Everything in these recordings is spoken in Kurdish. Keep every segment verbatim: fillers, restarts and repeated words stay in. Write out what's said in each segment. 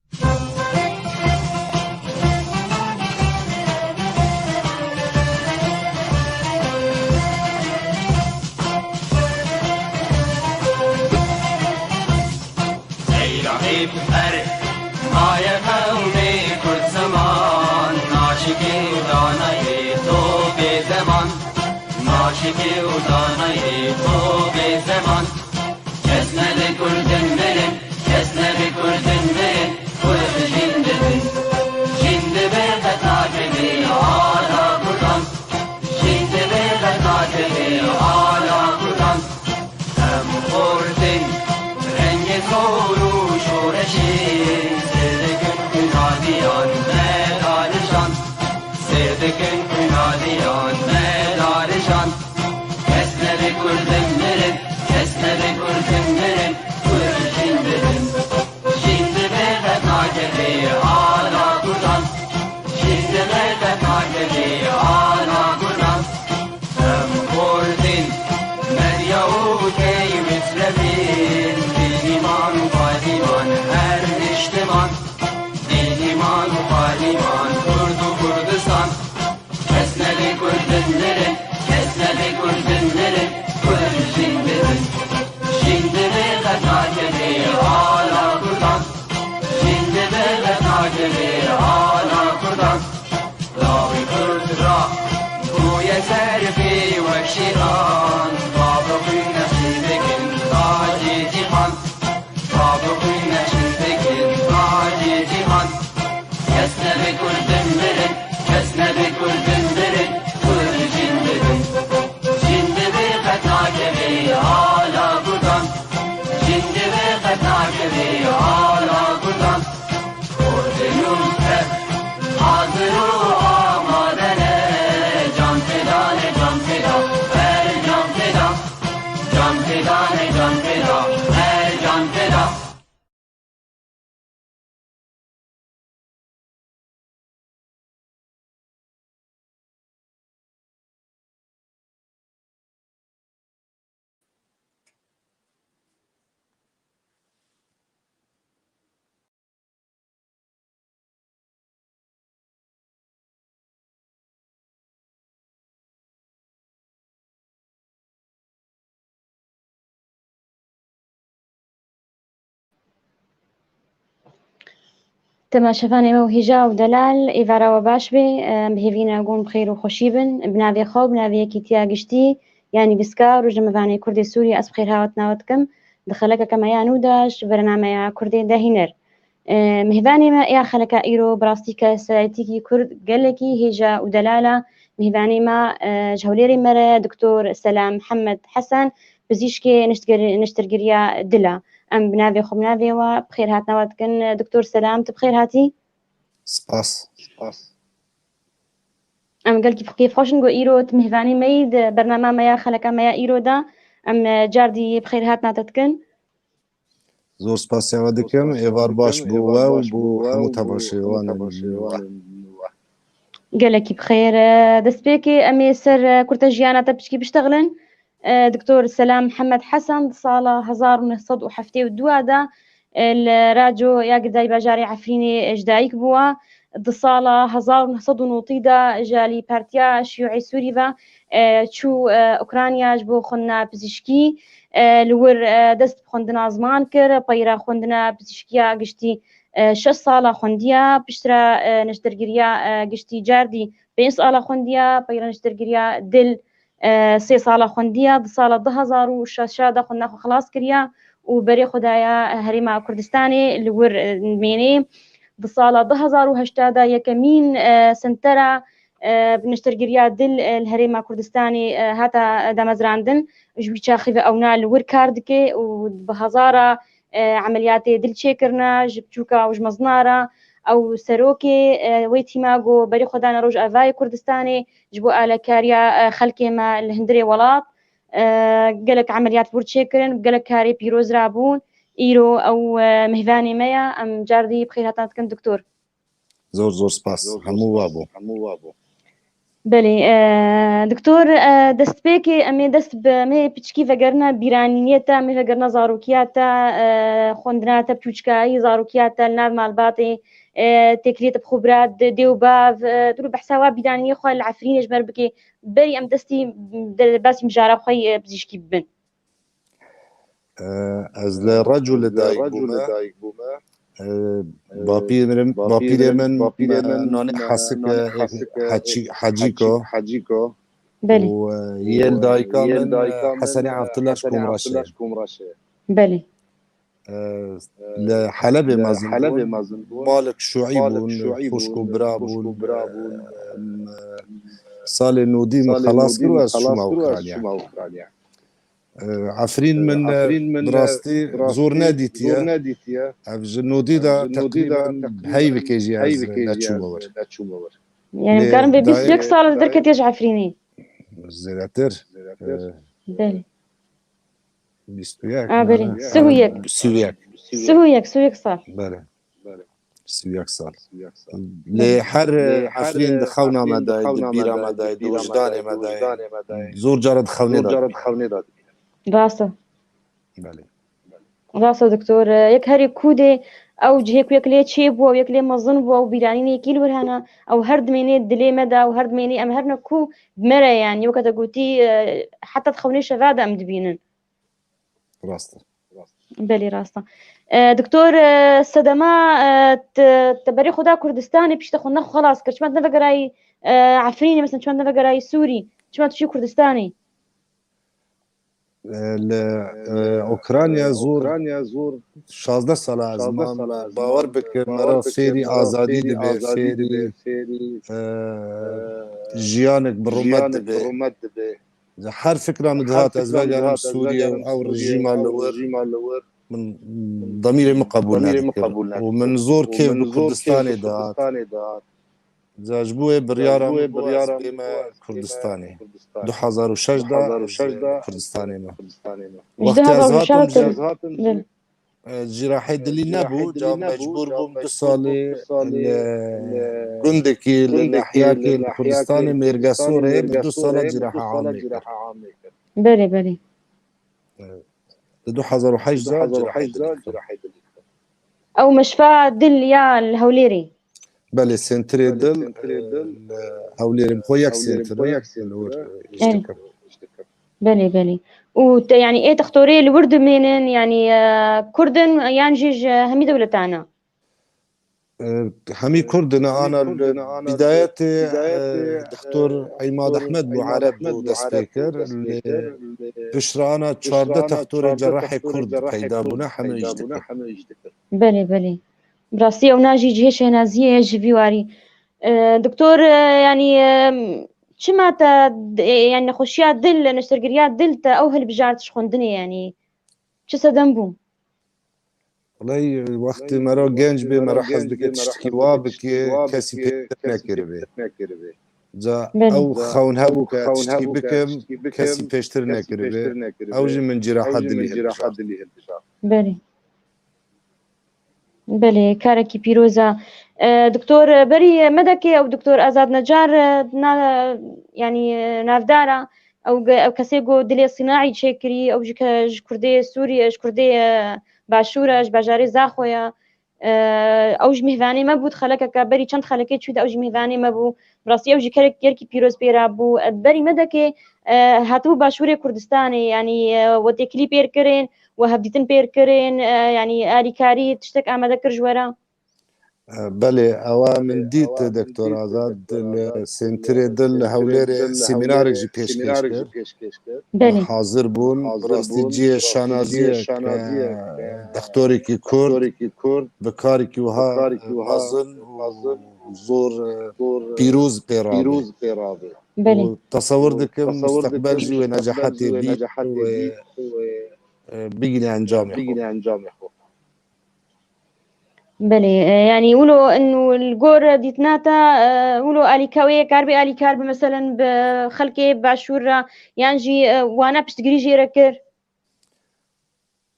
Ey Rabî, her maye qewmê Kurd ziman, naşikê û danayê to bê zeman, naşikê û danayê to bê zeman. Kes nebe Kurdin mirin, kes nebe Kurdin mirin, Kurd jîn dibin. Jîn dibe qet nakevê ala Kurdan, jîn dibe qet nakevê ala Kurdan. Em xortên rengê zor û şoreşê, sêr dikin xwîna diyan me danijan, sêr dikin xwîna diyan me danijan. Kes nebe Kurdin mirin, kes nebe Kurdin mirin, Kurd jîn dibin. Jîn dibe qet nakevê ala Kurdan, jîn dibe qet nakevê ala Kurdan. Em xortên medya û key mitrefên, dînîman û padîman her niştiman, dînîman û padîman Kurd û Kurdistan. Kes nebe Kurdin mirin, kes nebe Kurdin mirin, Kurd jîn dibin. Jîn dibe qet nakevê ala Kurdan, jîn dibe qet nakevê ala Kurdan. Lawê Kurd ra bûye serfê wek şêxan, bavê xwîna çê dikin tacê cîhan, bavê xwîna çê dikin tacê cîhan. Kes nebe Kurdin mirin, kes nebe Kurdin mirin, Kurd jîn dibin. Jîn dibe qet nakevê ala Kurdan, jîn dibe qet nakevê ala Kurdan. Kurdê nû tev hazir û amade ne, can feda ne, can feda, her can feda. Can feda ne, can feda, her can feda. Temaşevanê me û hêja û delal, êvara we baş be. Em bi hêvî ne gon bi xêr û xweşî bin. Bi navê xwe û bi navê Yekîtiya Giştî ya Nivîskar û Rojnamevanê Kurdê Sûriyê ez bi xêr hatina we dikim. Di xelekeke me ya nû de ji bernameya Kurdê de hînir. E, Mêvanê me ya xeleka îro bi rastî keserayetîkî Kurd gelekî hêja û delal e. Mêvanê me, e, ji Hewlêrê me re Doktor Selam Hemed Hesen, pizîşkê niştgir-, niştirgiriya dil e. Em bi navê xwe, bi navê we bi xêr hatina we dikin. Doktor Selam, tu bi xêr hatî. Spas. Spas. Em gelkî kêfxweş in ku îro tu mêvanê me yî di bernama me ya xeleka me ya îro de. Em, e, cardî bi xêr hatina te dikin. Zor spasiya we dikim. Êvar baş bo we û bo hemû temaşevanên we. Gelekî bi xêr. E, destpêkê em ê ser, e, kurte jiyana te piçkî biştexilin. E, Doktor Selam Mihemed Hesen di sala hezar û neh sed û heftê û dû de, e, li Raco ya Girêdayî bajarê Efrînê, e, ji dayik bû. Di sala hezar û neh sed û notî de ji alî Partiya Şîûî Sûrî ve, e, çû, e, Ukrayna ji bo xwendina pizîşkî, e, li wir, e, dest bi xwendina ziman kir, peyra xwendina pizîşkiya giştî, e, şeş sala xwendiya, piştre, e, niştirgiriya, e, giştî cardî pênc sala xwendiya, peyra niştirgiriya dil, e, sê sala xwendiya, di sala du hezar û şeş de xwendina xwe xilas kiriya û berê xwe daye Herêma Kurdistanê li wir, e, dimênê. Di sala du hezar û heşt de yekemîn, e, sentera, e, niştirgiriya dil, e, li Herêma Kurdistanê, e, hate damezrandin. Ji wî çaxî ve ewna li wir kar dike û bi hezara, e, emeliyatê dil çêkirine ji biçûka û ji mezina re. Ew serokê, e, wê tîma ku berê xwe dane Rojavayê Kurdistanê ji bo alekariya, e, xelkê me li hundirê welat. E, gelek emeliyat wir çêkirin, gelek karê pîroz rabûn. Îro ew, e, mêvanê me ye. Em cardî bi xêr hatina dikin, doktor. Zor zor spas. Hemû wa bû. Belê, e, doktor, e, destpêkê em ê dest bi, em ê piçkî vegerina bîranîniyê te, em ê vegerina zarokiya te, e, xwendina te, pûçkayî zarokiya te li nav malbatê, e, têkiliyê te bi xwe bira, di dê û bav, e, tu behsa wa bîranîniyê xwe li Efrînê ji me re bikê. Berî em destî, de, basî mijara xwe yê pizîşkî bibin. Ez li Reco li dayik bûme. Bapîrê min, bapîrê min, e, nanê Hesike, e, Hecî-, Hecîko. Belê. Û, e, yê li dayika min, e, Hesenê Evtila ji Komreşê. Belê. E, li Helebê mezin bûn. Malik şûî bûn, xwişk û bira bûn. Em, e, salê nodî min xelas kir û ez çûma Ukrayna. Efrîn min, e, bi rastî zor nedîtiye. Ev ji nodî de teqrîben heyvekê jî ez neçûme wir. Yani, karin vê bîst û yek sal derketiye ji Efrînê. Zêdetir. Belê. Bîst û yek. A, belê. Sih û yek. Sih û yek. Sih û yek, sih û yek sal. Belê. Sih û yek sal. Lê her Efrîn di xewna me de, di bîra me de, di wijdanê me de. Zor cara di xewnê de. Rast e. Belê. Rast e doktor. Yek herî kûdê ew cihê ku yek lê çêbû, ew yek lê mezin bû, ew bîranînê yekî li wir hene, ew her dimênê dilê me de, ew her dimênê em her ne ku bi me re, yani, weke te gotî, e, heta di xewnê şeva de em dibînin. Rast e. Belê, rast e. E, doktor, e, sedema, e, te, te berê xwe da Kurdistanê, pişta xwe nexwe xelas kir. Çima tu nevegerayî, e, Efrînê, mesela, çima tu nevegerayî Sûrî? Çima tu çûyî Kurdistanê? E, li, e, Ukrayna zor şazdeh sala ez mam. Bawer bike, me re fêrî azadî dibe, fêrî, e, jiyanek bi rûmet dibe. Her fikra min dihat ez vegerim Sûriye û ew rejîma li wir, min demîrê min qebûl nedikir. Û min zor kêf bi Kurdistanê dihat. Za ji bo wê biryara min bû ez bême Kurdistanê. Du hezar û şeş de ez Kurdistanê me. Wextê ez hatim jî, e, cîrahê dilî nebû, ca mecbûr bûm du salê li gundekî, li nahiyekê li Kurdistanê, Mêrgesorê, min du sala cîraha amê kir. Belê, belê. Li du hezar û heşt de cîrahê dilî kir. Ew meşfa dil ya li Hewlêrê? Belê, sentirê dil, e, li Hewlêrê, xwe yek sentir e, li wir, e, îş dikim. Belê, belê. Û te, yani, ê dextorê li wir dimênin, yani, e, Kurd in yan jî ji hemî dewletan e? E, hemî Kurd in, ana li bidayetê, e, dextor Îmad Ehmed bû, Ereb bû, dest pê kir. Lê piştre ana çardeh dextorê cerahê Kurd peyda bûne, hemî îş dikin. Belê, belê. Bi rastî ew na jî cihê şêhnaziyê ye ji vî warî. E, doktor, e, yanî, e, çima te, e, yanî nexweşiya dil, neştergeriya dil te ew hilbijart ji xwendinê, yanî çi sedem bû? Wellahî, wextê me re genc bê, me re hez dike tiştekî wa bike, kesî pêştir nekiribe. Ca ew xewn hebû ke tiştekî bikim, kesî pêştir nekiribe. Ew jî min cîraha dilî hilbijart. Belê. Belê, karekî pîroz e. E, doktor, e, berî, e, me dekê ew doktor Azad Necar, e, na, yanî, e, navdar e. Ew ge-, ew kesê ku dilê sînaî çêkirî, ew ji ke-, ji Kurdê Sûrî, ji Kurdê, e, Başûr e, ji bajarê Zaxo ye. E, ew ji mêvanê me bû, di xelekeke berî çend xelekê çû de ew ji mêvanê me bû. Bi rastî ew jî kerek-, kerekî pîroz pê re bû. E, berî me dekê, e, hatibû Başûrê Kurdistanê, yanî, e, we têkilî pêr kirin, we hevdîtin pêr kirin, e, yanî alîkarî tiştek amade kir ji we re? E, belê, ewa min dît, doktor Azad, li sentirê dil li Hewlêrê semînarek jî pêşkêş kir. Belê. Hazir bûn, bi rastî cihê şanaziyek, e, dextorekî Kurd, bi karekî wiha, e, mezin û zor, e, pîroz pê rabê. Belê. Û tesewir dikim, musteqbel jî wê necahetê bît û wê, e, bigîne encamê xwe. Belê, e, yanî wilo in li gor dîtina te, e, wilo alîka wê kar bê alîkar bi, meselen, bi xelkê Başûr re, yan jî, e, wana piştgirî jê re kir?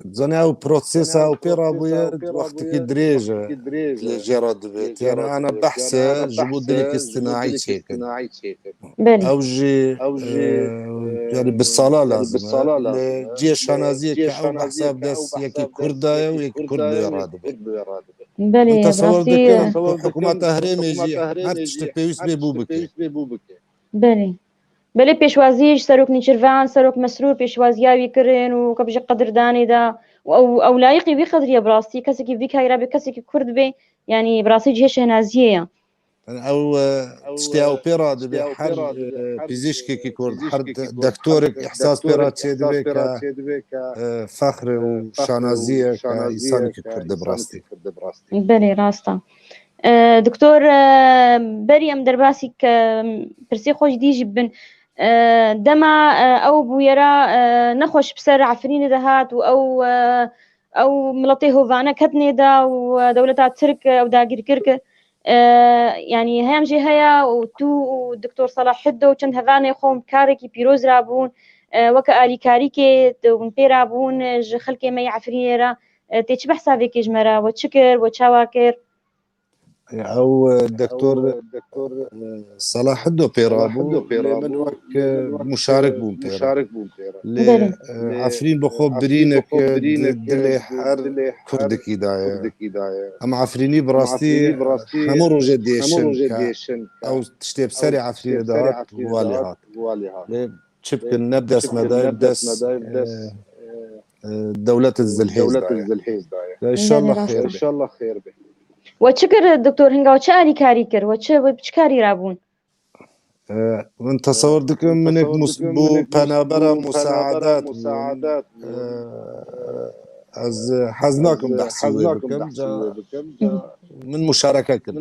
Zanî ew prosesa ew pê rabûye wextekî dirêj e lê jê re dibêt. Yani ana behse ji bo dilekî sinaî çêkin. Belê. Ew jî, ew jî, e, e, yani bi sala lazim e. Lê cihê şanaziyê ke ew behsa bi dest yekî Kurd daye û yekî Kurd bê radibê. Belê, Min tesewir dikim ku hikûmeta herêmê jî her tiştek pêwîst bê bû bike. Belê. Belê pêşwazî ji Serok Nîçirvan, Serok Mesrûr pêşwaziya wî kirin û weke bi ji qedirdanê de û ew, ew layiqî wî qedrî ye bi rastî. Kesekî vî kayî re bê, kesekî Kurd bê, yanî bi rastî cihê şehnaziyê ye. Yani ew, e, tiştê ew pê re dibe her, e, pizîşkekî Kurd, her de-, dektorek îhsas pê re çêdibe ke, e, fexr û şanazî ye ke însanekî Kurd e bi rastî. Belê, rast e. E, Doktor, e, berî em derbasî ke pirsê xwe ji dî jî bibin. E, dema, e, ew bûyera, e, nexweş bi ser Efrînê de hat û ew, e, ew miletê hovane ketinê de û, e, dewleta Tirk, e, ew dagîr kir ke, e, yanî heyam jê heye û tu û Doktor Selaheddo û çend hevanê xwe bi karekî pîroz rabûn, e, weke alîkarîkê hûn pê rabûn, e, ji xelkê me yê Efrînê re, e, tê çi behsa vê kê ji me re? We çi kir? We çawa kir? Ew, e, Doktor, e, Selaheddo pê rabû, lê min wek, e, muşarik bûm pê re. Lê, e, Efrîn bi xwe birînek, e, di dilê her Kurdekî de ye. Em Efrînî bi rastî hemû rojê diêşin ke ew tiştê bi serê Efrînê de hat, walê hat. Lê çi bikin, ne bi dest me daye, bi dest, e, e, dewletê Zilhêz daye. Ya, înşallah xêr be. We çi kir, Doktor Hinga? We çi alîkarî kir? We çi, we çi karî rabûn? E, min tesewir dikim, minik mus-, bû penabera musaedat bû. E, ez hez nakim behsî wê bikim. Ca min muşareke kir.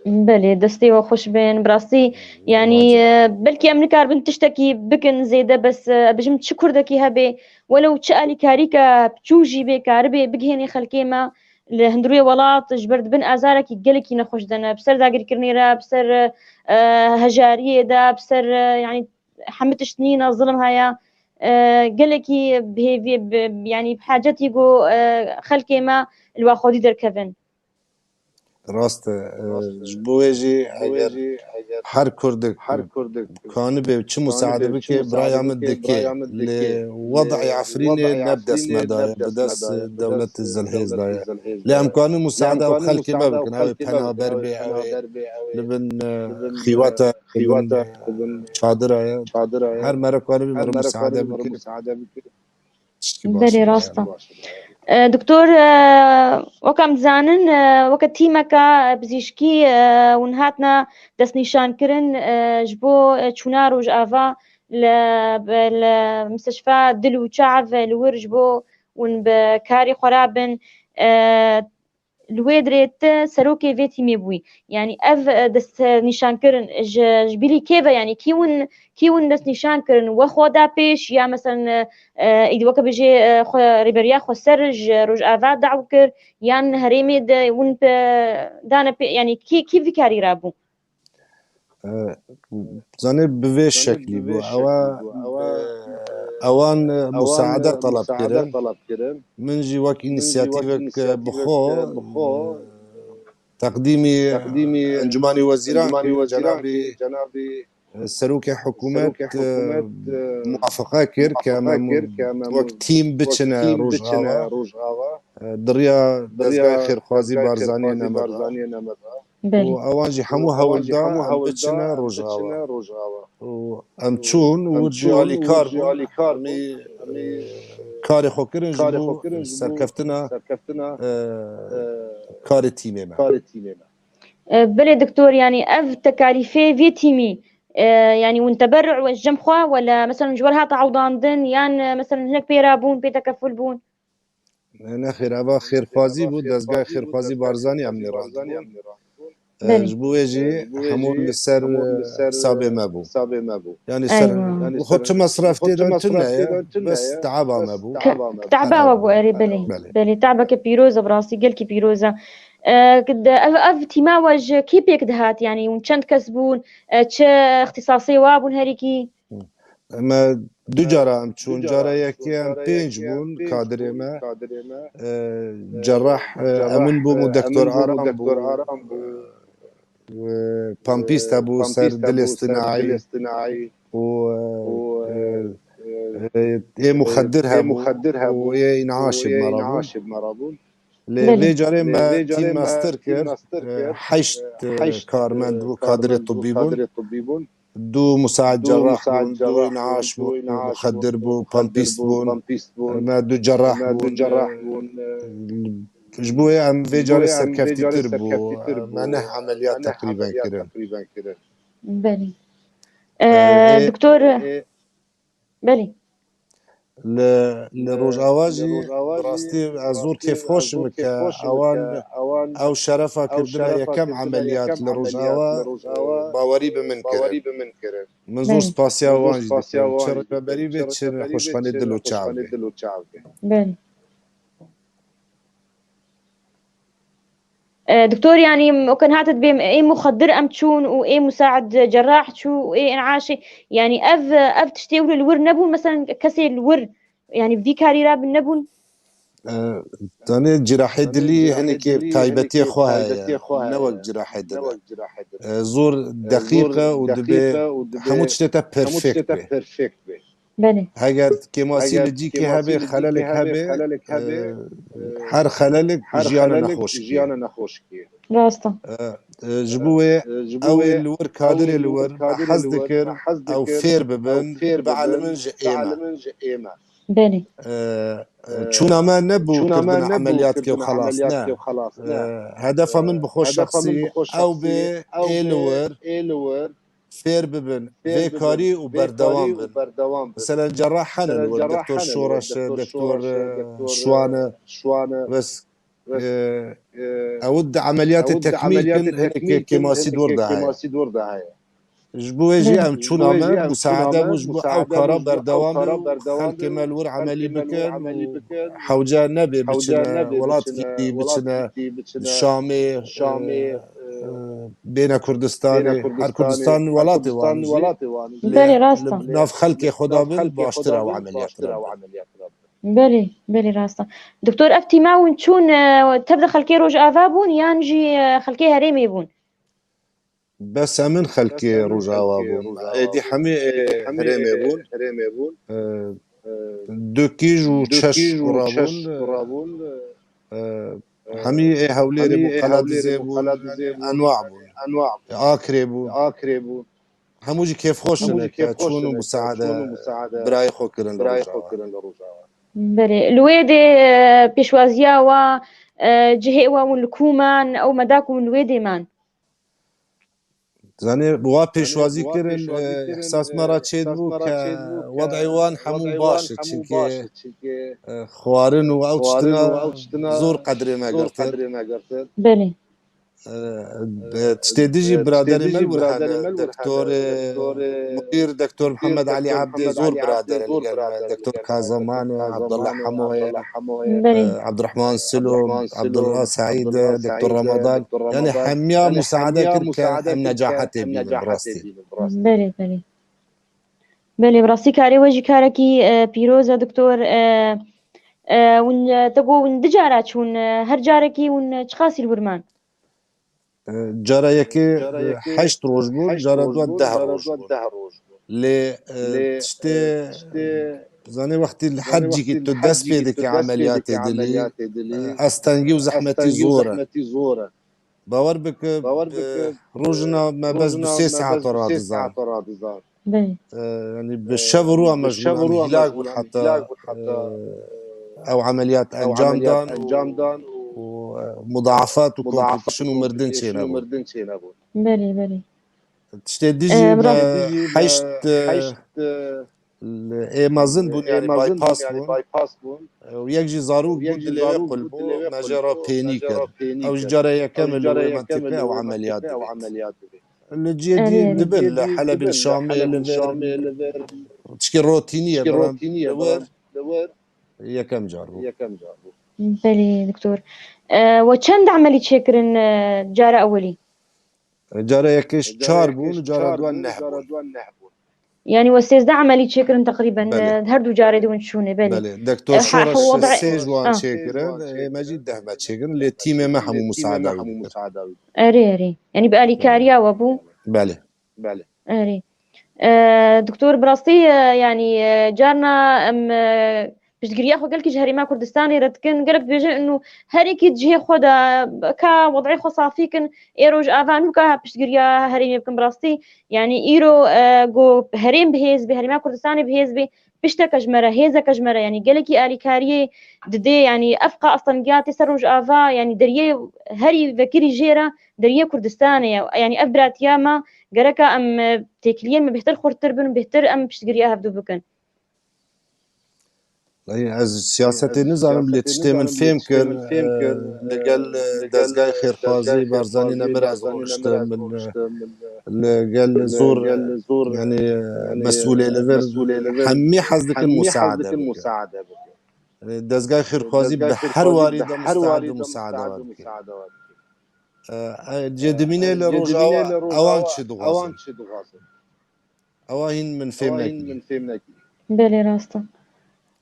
Belê, destê we xweş bin. Bi rastî, yanî, e, belkî em nikaribin tiştekî bikin zêde, bes, e, bijim çi Kurdekî hebe, welew çi alîkarîke biçûk jî bê, karibê bigihênê xelkê me, li hundirê welat ji ber dibin azarekî gelekî nexweş de ne, bi ser dagirkirinê re, bi ser, e, hejariyê de, bi ser, e, yanî hemû tişt nîne, zilim heye. E, gelekî bi hêviyê, bi, yanî bi hacetî ku, e, xelkê me li wa xwedî derkevin. Rast e, e, ji bo wê jî eger her Kurdek kanibe çi musaade bike, biraya min dike. Lê wed'ê Efrînê ne bi dest me daye, bi dest dewletê Zilhêz daye. Lê em kanin musaade ew xelkê me bikin, ew ê penaber bê, ew ê li bin, e, xîwata, li bin çadira ye. Her mere kanibî min musaade bike. Tiştekî baş Belê, e, rast e. E, Doktor, e, weke em dizanin, e, weke tîmeke, e, pizîşkî, e, hûn hatine destnîşankirin, e, ji bo, e, çûna Rojava li, li misteşfa Dil û Çav, e, li wir ji bo hûn bi karê xwe rabin. E, Li wê dirê tu serokê vê tîmê bûyî. Yanî ev, e, destnîşankirin ji, ji bilî kê ve, yanî kî hûn, kî hûn destnîşan kirin? We xwe da pêş ya, meselen, e, e, îdî weke bijê, e, xwe, rêberiya xweser ji Rojava daw kir, yan herêmê de hûn pe-, dane pê, yanî kî, kî vî karî rabû? E, zanê bi vê şeklî bû. Ewa, e, ewan, e, musaade teleb kirin. Min jî wek înîsiyatîvek, e, bi xwe, e, teqdîmî Encûmanî Wezîran kir, cenabî, e, serokê hikûmet, e, muwafaqa kir ke em wek tîm biçine Rojava. E, di riya dezgehê xêrxwazî Barzaniyê ne me de. Belê. Û ewan jî hemû hewl da em biçine Rojava. Û em çûn û wir jî alîkar bûn. Em ê, e, karê xwe kirin ji bo serkeftina, e, karê tîmê me. E, belê doktor, yanî ev tekalîfê vê tîmî, e, yanî hûn teberru we ji cem xwe wela, meselen, ji we re hate ewdandin yan, e, meselen, hinek pê re bûn, pê tekeful bûn? Nexêr, eva xêrxwazî bû, dezgehê xêrxwazî Barzanî em nêrandibûn. E, Belê. Ji bo wê jî hemû li ser, e, hesabê me bû. Yanî ser, Eywa. Xwe çi mesref tê de tune ye, bes teaba me bû. Ke-, teaba we bû, erê, belê. Belê. Belê, teabeke pîroz e, bi rastî gelkî pîroz e. E, ev, ev tîma we ji kî pêk dihat? Yanî hûn çend kes bûn? E, çi îxtîsasê wa bûn herîkî? Me du cara em çûn. Cara yekê em pênc bûn kadirê me. E, cerrah, e, Emin bû û Doktor Aram bû. E, pampîst hebû ser dilê stinayî. Û, e, e, ê muxedir hebû û ê în'aşê me re bûn. Lê vê carê me tîm mestir kir, e, heşt, e, karmend bû, kadirê tibbî bûn. Du musaid cerrah bûn, du în'aş bûn, muxedir bû, pampîst bûn. Me du cerrah bûn. Ji bo wê em vê carê serkeftîtir bû. Me neh emeliyat teqrîben kirin. Belê. Ee, Doktor, belê. Li, li Rojava jî bi rastî ez zor kêfxweş im ke ewan ew şerefa kirdine yekem emeliyat li Rojava, bawerî bi min kirin. Min zor spasiya wan jî dikim. Çi rêveberî bê, çi nexweşxanê dil û çav bê. Belê. E, doktor, yanî, oken hate dibêm, ê muxedir em çûn û ê musaid cerrah çû û ê en'aşê, yanî, ev, ev tiştê wilo li wir nebûn, meselen, kesê li wir, yanî, vî karî rabin nebûn? E, Tanê cirahê dilî hinekê taybetiyê xwe heye, ne wek cirahê dil e. E, zor deqîq e û dibê hemû tiştê te perfekt bê. Belê. Heger kêmasî li cîkê hebe, xelelek hebe, e, her xelelek jiyana nexweşikî ye. Rast e. E, e, ji bo wê ew ê li wir, kadirê li wir, me hez dikir, ew fêr bibin, bielimin ji ê me. Belê. E, e, çûna me nebû kirdina emeliyatê û xelas, ne. E, hedefa min bi xwe şexsî ew bê, ê li wir, fêr bibin, vê karî û berdewam bin. Meselen cerrah hene li wir, Doktor Şoreş e, Doktor, e, Şwan e. Bes, e, ew di emeliyatê tekmîl kin, hinekê kêmasî di wir de heye. Ji bo wê jî em çûna me, musaade bû ji bo ew kara berdewam be û xelkê me li wir emelî bikin û hewce nebe biçine welatkî, biçine Şamê, e, e, bêne Kurdistanê. Her Kurdistan welatê wan jî. Belê, rast e. Li nav xelkê xwe de bin, baştir e ew emeliyat kirin. Belê, belê, rast e. Doktor, ev tîma hûn çûn, e, tev de xelkê Rojava bûn yan jî, e, xelkê herêmê bûn? Bes hemin xelkê Rojava bûn. Êdî hemî, e, herêmê bûn. E, du kîj û çeş kura bûn. E, hemî ê Hewlêrê bûn, Qeladizê bûn, enwa bûn. E, Akrê bûn. Hemû jî kêfxweş in ke çûn û musaade birayê xwe kirin li Rojava. Belê. Li wê dê, e, pêşwaziya wa, e, cihê wa hûn li ku man, ew meda ku hûn li wê dê man? Zanê, wa pêşwazî kirin, e, îhsas me re çêdibû ke wed'ê wan hemû baş e, çimkî, e, xwarin û ew tiştina zor qedrê me girtin. Belê. E, e, tiştê din jî biraderê me li wir hene, Doktor, e, Mudîr, Doktor Mihemed Elî Ebdê zor birader e li gel me, Doktor Kazaman e, Abdullah Hemo ye. Belê. E, Abdurrahman Silo, Abdullah Seîd, Doktor Ramadan, yanî hemiya musaade kir ke em necahetê bînin, bi rastî. Belê, belê. Belê, bi rastî karê we jî karekî, e, pîroz e, doktor. E, e, hûn, e, te got hûn du cara çûn, e, her carekî hûn, e, çiqasî li wir man? E, cara yekê, e, heşt roj bûn, cara dua deh roj bûn. Lê, e, tiştê, zanê, wextî li her cîkî tu dest pê dikî emeliyatê dilî, e, astengî û zehmetî zor e. Bawer bike, e, rojina me bes du sê saeta radizan. Belê. E, yanî bi şev û rû em ji hîlak bûn heta, e, ew emeliyat encam dan û, e, mudaafat û complication û mirdin çênebûn. Belê, belê. Tiştê dijî, e, me heşt, e, ê mezin bûn, yanî bypass bûn. E, û yek jî zarok bû, dilê wê qul bû, me jê re pênî kir. Ew jî cara yekem e li wê mentiqê ew emeliyat dibê. Li cihê dî dibin, li Helebê, li Şamê, li vir. Tişkî rotînî ye, bira, li wir yekem car bû. Belê, doktor. E, we çend emelî çêkirin, e, cara ewilî? Cara yekê çar bûn, cara duan neh bûn. Yani we sêzdeh emelî çêkirin teqrîben, Belê. e, her du carê de hûn çûne, belê. Belê. Doktor E, ha, Şoreş ha, wada- sê ji wan Ah. çêkirin, e, me jî deh me çêkirin, lê tîmê me hemû musaada wî dikir. Erê, erê. Yani bi alîkariya we bû? Belê. Erê. E, doktor, bi rastî, e, yani, e, carna em, e, piştgiriya xwe gelkî ji Herêma Kurdistanê re dikin. Gelek dibêjin inu her yekî di cihê xwe de ka wed'ê xwe safî kin, ê Rojava nûka piştgiriya herêmê bikin. Bi rastî, yani îro, e, ku herêm bi hêz bê, Herêma Kurdistanê bi hêz bê, pişteke ji me re, hêzeke ji me re, yani gelekî alîkariyê didê, yani ev qa astengiya tê ser Rojava, yani deriyê herî vekirî jê re deriyê Kurdistanê ye. Yani ev biratiya me gereka em, e, têkiliyên me bêhtir xurttir bin, bêhtir em piştgiriya hevdû bikin. Lê ez siyasetê nizanim, lê tiştê min fêm kir, e, li gel, e, dezgehê xêrxwazî Barzanî ne min ez rûniştim, min, e, li gel zor, yani, e, mesûlê li vir hemî hez dikin musaade bikin. E, dezgehê xêrxwazî bi her warî de musteed musaade wan dikin. E, e, cê dimînê li Rojava ewan çi dixwazin? Ewa hîn min fêm nekiriye. Belê, rast e.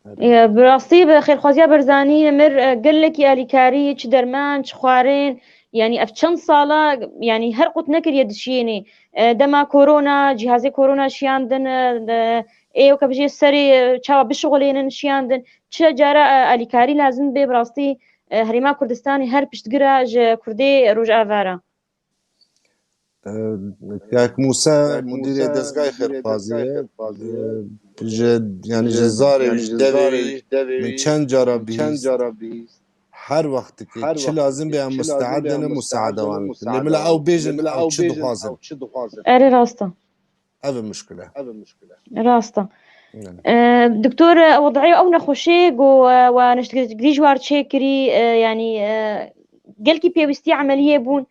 Erê. Ê, bi rastî bi xêrxwaziya Barzanî mir, e, gelekî alîkarî, çi derman, çi xwarên, yani ev çend sala, yani her qut nekiriye dişiyênê. E, dema korona, cihazê korona şiyandin, e, de, ê weke bijê serê, e, çawa bişixulênin şiyandin. Çi cara, e, alîkarî lazim bê bi rastî, e, Herêma Kurdistanê her piştgira ji Kurdê Rojava re. E, Kak Mûse, mudîrê dezgahê xêrxwaziyê, e, ji, yani ji zarê wî, ji devê wî, min çend cara bihîst, her wextikê çi lazim bê em musteed in, musaade wan bikin. Lê bila ew bêjin ew çi dixwazin. Erê, rast e. Ev e muşkile. Rast e. Yani. E, doktor, e, wed'ê ew nexweşê ku, e, we neştgirî ji war çêkirî, e, yani, e, gelkî pêwîstî emeliyê bûn.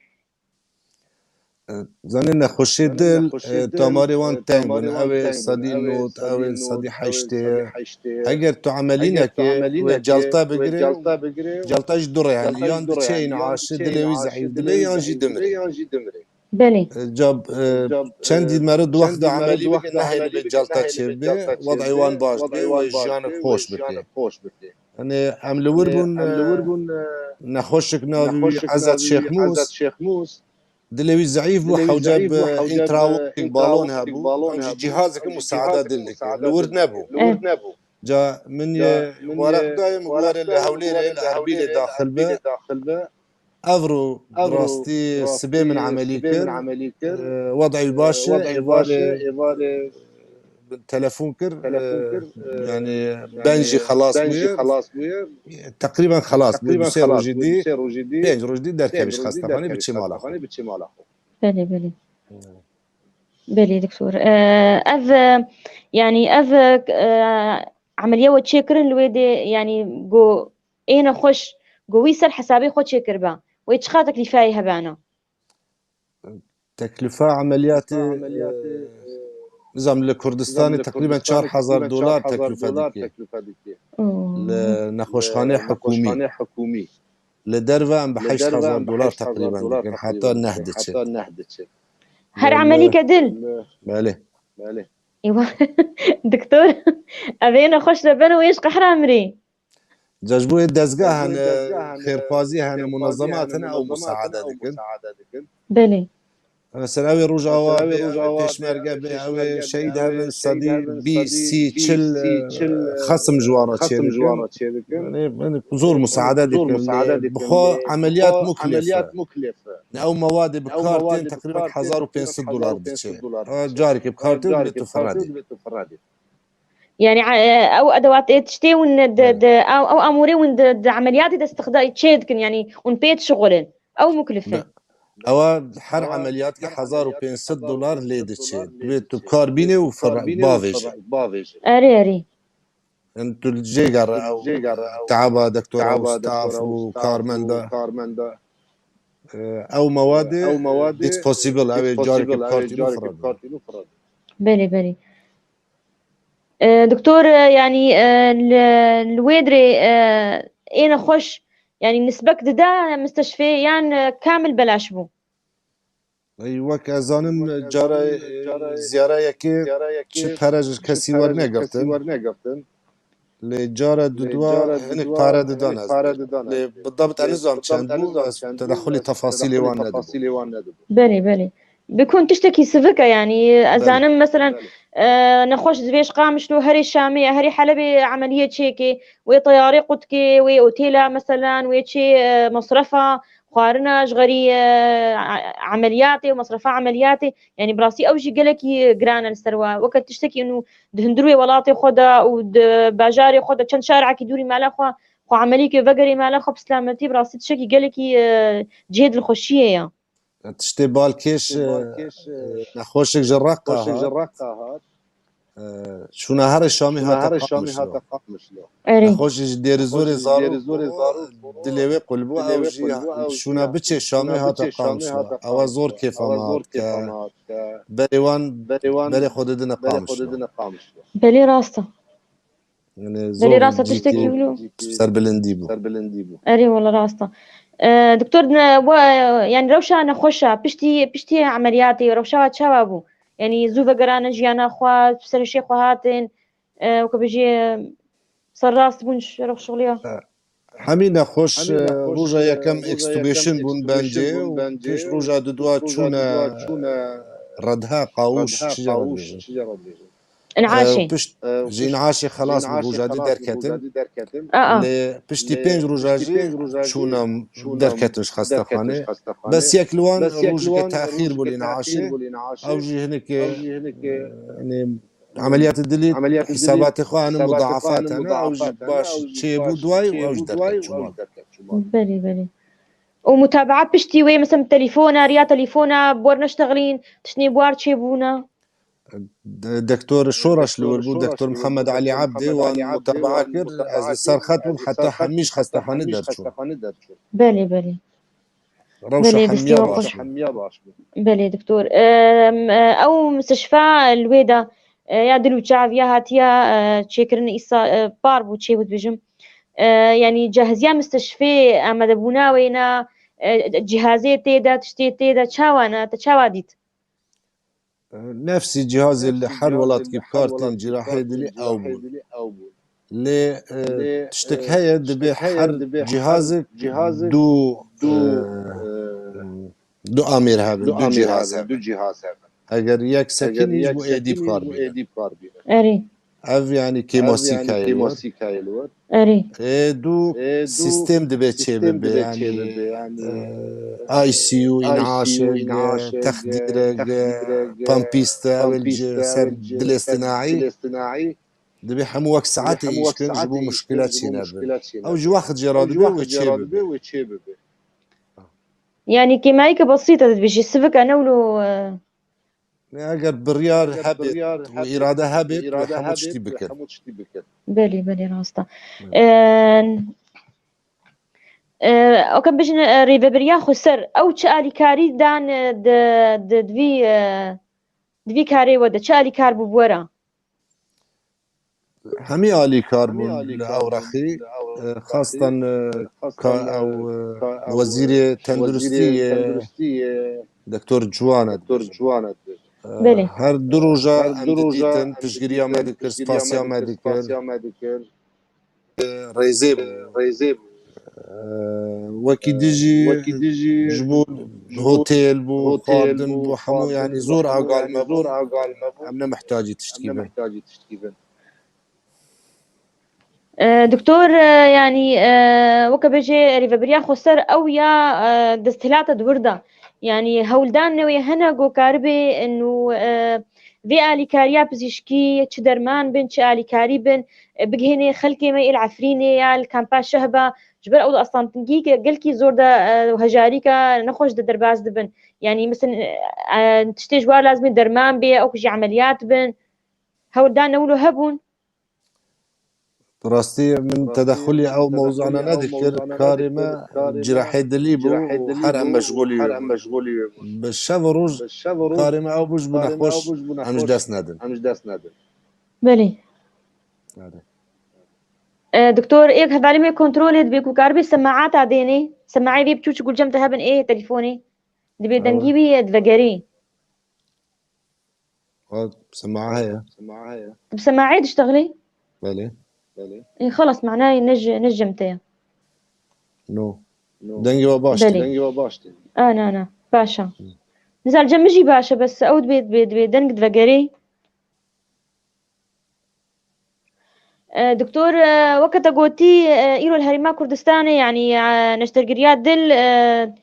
Zanê nexweşê dil, e, damarê wan teng bin, ew ê sedî nod, ew ê sedî heştê. Eger tu emelî nekê, wê celta bigire, celta ji du rê hene, yan diçe în'aşê, dilê wî zeîf dibe, yan jî dimire. Belê. E, ca, e, çendî meriv di wext de emelî bikin, nehêlibê celta çêbibe, wed'ê wan baş dibe, wê jiyanek xweş bike. Hani em li wir bûn, e, nexweşik navê wî Ezet Şêxmûs. Dilê wî zeîf bû, hewce bi intrawonik balon hebû. Ew jî cîhazeke musaada dil dike. Li wir nebû. Ca min yê waraq dayê, min were li Hewlêrê, li Erbîlê daxil be. Evro bi rastî sibê min emelî kir. E, wed'ê wî baş e, êvarê telefon kir, e, yani ben jî xelas bûye. Teqrîben xelas bûye. Du sê rojî dî, pênc roj dî derkevî ji xestexanê biçî mala xwe. Belê, belê. Belê, doktor. E, ev, e, yani ev, e, emeliya we çêkirin li wê dê, yani go ê nexweş, go wî ser hesabê xwe çêkiriba. Wê çiqa teklîfayê hebana? Teklîfa emeliyatê, e, nizam li Kurdistanê teqrîben çar hezar dolar teklîfe dike. Oo. Li nexweşxanê hikûmî. Li derve em bi heşt hezar dolar teqrîben dikin, heta neh diçe. Her emelîke dil? Belê. Eywa. Doktor, ev ê nexweş re beno wê ji qehra mirî. Ca ji bo yê dezgah hene, xêrxwazî hene, munezemat hene, ew musaade dikin. Belê. Mesela ew ê Rojava bê, ew ê Pêşmerge bê, ew ê şehîd hebin, sedî bîst, sî, çil, e, xesim ji wan re çêdikin. Yani, yani zor musaade dikin. Lê bi xwe emeliyat muklif e. Ne ew mewadê bi kar tên teqrîben hezar û pênc sed dolar diçe. Ha, carekê bi kar tên, lê tu firredê. Yani, e, ew edewat ê tiştê hûn di, di, ew, ew amûrê hûn di, di emeliyatê de istixda-, çê dikin, yani hûn pê dişixulin. Ew muklif e. Ewa her emeliyat ki hezar û pênc sed dolar lê diçe. Divê tu kar bînê û fir-, bavêje. Erê, erê. Yani tu jê gere ew teaba doktora û staff û karmenda. E, ew mewadê, it's possible, ew ê carekê bi kar tîn û firredê. Belê, belê. E, doktor, e, yani, e, li, li wê dirê, e, ê nexweş, yani nisbek dida misteşfê yan, e, kamil belaş bû? Ey, wek ez zanim, cara, e, ziyara yekê çi pere ji kesî wernegirtin. Lê cara dudwa hinek pare didan ez. Lê bi dabit ez nizam çend bû, ez tedexulî tefasîlê wan nedibû. Belê, belê. Bikun tiştekî sivik e, yanî, ez zanim, meselen, e, nexweş divêj Qamişlo herê Şamê ye, herê Helebê emeliyê çêkê, wê teyarê qutkê, wê otêla, meselen, wê çê, e, mesrefa, xwarina, ji xerî, e, a-, emeliyatê û mesrefa emeliyatê, yanî, bi rastî ew jî gelekî giran e li ser we. Weke tiştekî û di hundirê welatê xwe de û di bajarê xwe de çend şarekî dûrî mala xwe, xwe emelîkê vegerê mala xwe bi silametî, bi rastî tiştekî gelekî, e, cihê dilxweşiyê ye. Tiştê balkêş, e, nexweşek ji Reqa hat. E, şûna herê Şamê hate Qamişlo. Erê. Nexweşê ji Dêrizorê zarok bû, dilê wê qul bû, ew jî şûna biçê Şamê hate Qamişlo. Ewa zor kêfa me hat ke berê wan, berê xwe didine Qamişlo. Belê rast e. Yanî zor Belê rast e, cidî tiştekî wilo. Serbilindî bû. Erê, wela rast e. E, doktor, ne, we, yanî rewşa nexweşa, piştî, piştî emeliyatê, rewşa we çawa bû? Yanî zû vegerane jiyana xwe, ser hişê xwe hatin, e, weke bijî, serrast bûn ji rewşxiliya? E, hemî nexweş, e, roja yekem extubation bûn bendê û pêş roja dudwa çûne redha, qawûş, çi jê re dibêjin. În'aşê. E, pişt, ji în'aşê xelas bû, roja dî derketin. Aa. Lê piştî pênc roja jî çûne derketin ji xestexanê. Bes yek li wan rojeke texîr bû li în'aşê. Ew jî hinek, e, yanî, emeliyatê dilî hîsabatê xwe hene mudaafat hene. Ew jî baş çêbû duwayê û ew jî derket çû mal. Belê, belê. Û mutabaa piştî wê, mesela, telefona, riya telefona, bi we re neştexilîn, tiştên bi we re çêbûne? De-, Doktor Şoraş li wir bû, Doktor Mihemed Elî Ebdî wan mutabaa kir, ez li ser xet bûm, heta hemî ji xestexanê derçûn. Belê, belê. Rewşa hemiya baş bû. Belê, doktor. Em, e, ew mistişfa li wê de, e, ya dil û çav ya hatiya, e, çêkirin îsa, e, par bû, çê bû dibêjim. E, yanî cehiziya mistişfê, amadebûna wê ne, e, cihazê tê de, tiştê tê de, çawa ne, te çawa dît? Nefsî cihazê li her welatkî bi kar tên, cîrahê dilî ew bûn. Lê, e, tiştek heye, dibê her cihazek du, e, du amêr hebin, du cihaz hebin. Eger yek sekinî ji bo êdî bi kar bîne. Erê. Ev, yanî, kêmasîkayê li wir. Erê. Ê du sîstem dibe çê bibe, yanî, e, I C U, în'aşek, texdîrek, pompîste, ew ê ji ser dilê sinaî. Dibe hemû wek saetê îş kin ji bo muşkila çênebin. Ew ji wext jê re dibe wê çê bibe. Yanî kêmayîke besît e, dibêjî sivik e, ne wilo, e, Eger biryar hebêt û îrade hebêt, wê hemû tiştî bikin. Belê, belê, rast e. Belê. E, e, oke bijin, e, rêvebiriya xweser, ew çi alîkarî dan, e, di, di, di vî, e, di vî karê we de, çi alîkar bû bi we re? Hemî alîkar bûn li ew rexî, e, xastan, e, ka ew, e, wezîrê tenduristî yê, Doktor Ciwan e. E, her du roja em didîtin, piştgiriya me dikir, spasiya me dikir. Rêzê bû. Wekî dijî ji bo hotel bû, xwardin bû, hemû, yanî, zor agal me bû. Em ne mihtacî tiştkî bin. E, doktor, e, yanî, e, weke bêjê rêvebiriya xweser ew ya, e, desthilata di wir de. Yanî hewldan newê hene ku karibe nû, e, vê alîkariya pizîşkî, çi derman bin, çi alîkarî bin, e, bigihênê xelkê me ê li Efrînê ya li kampa Şehba, ji ber ew di astantingî ke gelkî zor de, e, hejarîka nexweş de derbas dibin. Yanî, misin, e, e, tiştê ji war lazim e derman bê, ew ku jî emeliyat bin. Hewldan ne wilo hebûn? Bi rastî min tedexulî ew mewzûana nedikir. Karê me cîrahê dilî bû û her em meşgûlî wê bûn. Bi şev û roj karê me ew bû ji bo nexweş em ji dest nedin. Belê. Erê. E, doktor, êk hevalê me kontrolê dibe ku karibê semaata dênê, semaê vê biçûçik û cem te hebin ê telefonê. Dibê dengî wî divegerî. Wa sema'a heye. Tu bi semaê diştexilî? Belê. Ê, xelas, manayê ne ji, ne ji cem te ye. No. Dengê wa baş tê. Belê. Dengê wa baş tê. A, na, na. Baş e. Misal cem min jî baş e, bes ew dibê, dibê, dibê deng divegerê. E, doktor, e, weke te gotî, e, îro li Herêma Kurdistanê, yanî, e, neştergiriya dil, e,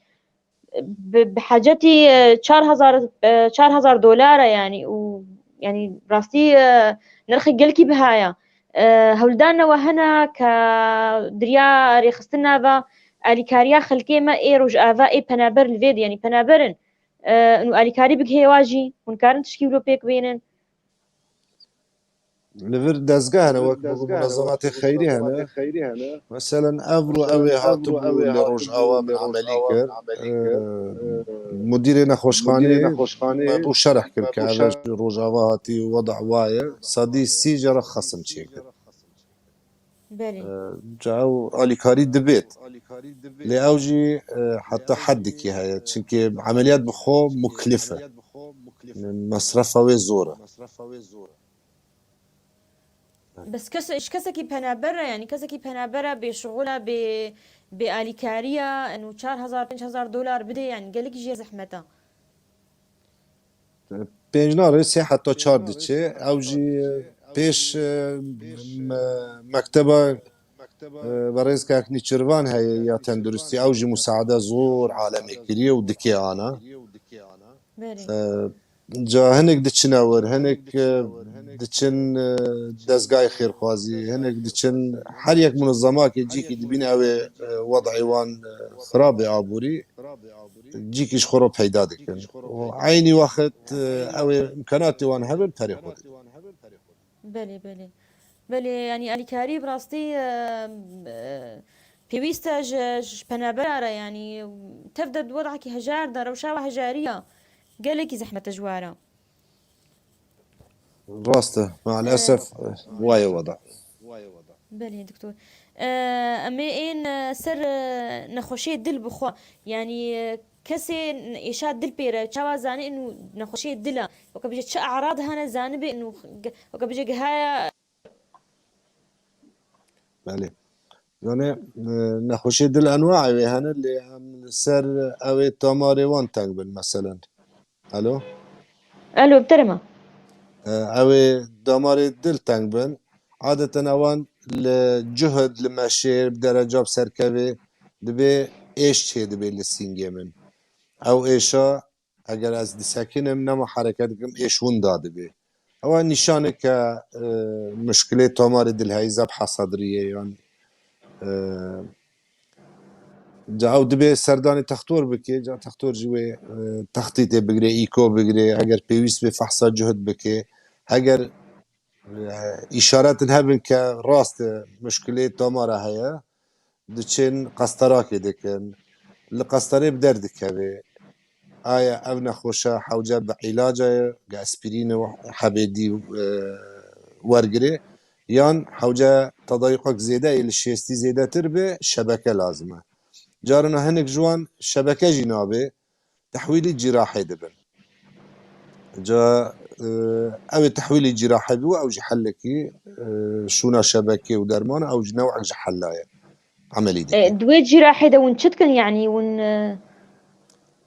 bi, bi hecetî, e, çar hezar, e, çar hezar dolar e, yanî, û, yanî, rastî, e, nirxê gelkî biha ye. E, hewldanine we hene ke di riya rêxistina ve alîkariya xelkê me ê rojava, ê penaber li vê de, yanî penaber in, e, û alîkarî bigihê wa jî, hûn karin tişkî wilo pêk bînin? Li vir dezgeh hene, wek munezematê xeyrî hene. Meselen, evro ew ê hatibû li Rojava min emelî kir. Ee, Mudirê nexweşxanê me bû şerh kir ke ev ji Rojava hatî û weda wa ye. Sedî sî jê re xesim çêkir. Belê. Ee, ca ew alîkarî dibêt. Lê ew jî, e, heta heddikî heye. Çimkî emeliyat bi xwe muklif e. Mesrefa wê zor e. Bes kes, ji kesekî penaber e, yanî kesekî penaber e, bêşixul e, bê, bê alîkariya, eno çar hezar, pênc hezar dolar bidê, yanî gelek jê zehmet e. Pênc nare, sê heta çar diçe. Ew jî pêş, e, me-, mekteba, e, berêz Kak Nîçirvan heye ya tenduristî. Ew jî musaade zor alemê kiriye û dike ana. Belê. E, ca hinek diçine wir, hinek, e, diçin, e, dezgahê xêrxwazî, hinek diçin her yek munezemakê cîkî dibîne ew ê, e, wed'ê wan, e, xirab ê aborî, cîkî ji xwe re peyda dikin. Û eynî wext, e, ew ê imkanatê wan hebin perê xwe didin. Belê, belê. Belê, yanî alîkarî bi rastî, e, e, pêwîst e ji, ji penabera re, yanî tev de di wedakî hejar de, rewşa we hejariya gelekî zehmet e ji we re. Rast e, maalesef, e, waye weda. Belê, doktor. E, em ê ên, e, ser, e, nexweşiyê dil bi xwe, yanî, e, kesê êşa dil pê re, çawa zanî inu nexweşiyê dil e? Weke bije çi e'rad hene zanibê inu ge-, weke bije gihaya. Belê. Yani, e, nexweşiyê dil enwaê wê hene, lê em li ser ew ê tamarê wan teng bin, meselen. Alo? Alo, bi te re me. E, ew ê damarê dil teng bin. Adeten ewan li cuhd, li meşê, bi dereca bi serkevê dibê êş çê dibê li sîngê min. Ew êşa, eger ez disekinim, nema hereket dikim, êş winda dibê. Ewa nîşaneke, e, muşkilê tomarê dil heyî, zeb hesadriyê yan, e, Ca ew dibê serdanê textor bike, ca textor jî wê, e, textîtê bigire, îko bigire, eger pêwîst be fehsa cuhd bike. Heger, e, îşaretin hebin ke rast e, muşkilê tomara heye, diçin qestarakê dikin. Li qestarê bi derdikeve. Aya ev nexweşe hewce bi îlaca ye, bi aspirînê û hebê dî, e, wergirê, yan hewce tedayuqek zêde yê li şêstî zêdetir be, şebeke lazim e. Carina hinek ji wan şebeke jî nabe, tehwîlî cîrahê dibin. Ca, e, ew ê tehwîlî cîrahê bû, ew jî hellekî, e, şûna şebekê û derman, ew jî newek ji hella ye. Emelî dikin. E, di wê cîrahê de hûn çi dikin? Yanî hûn, e,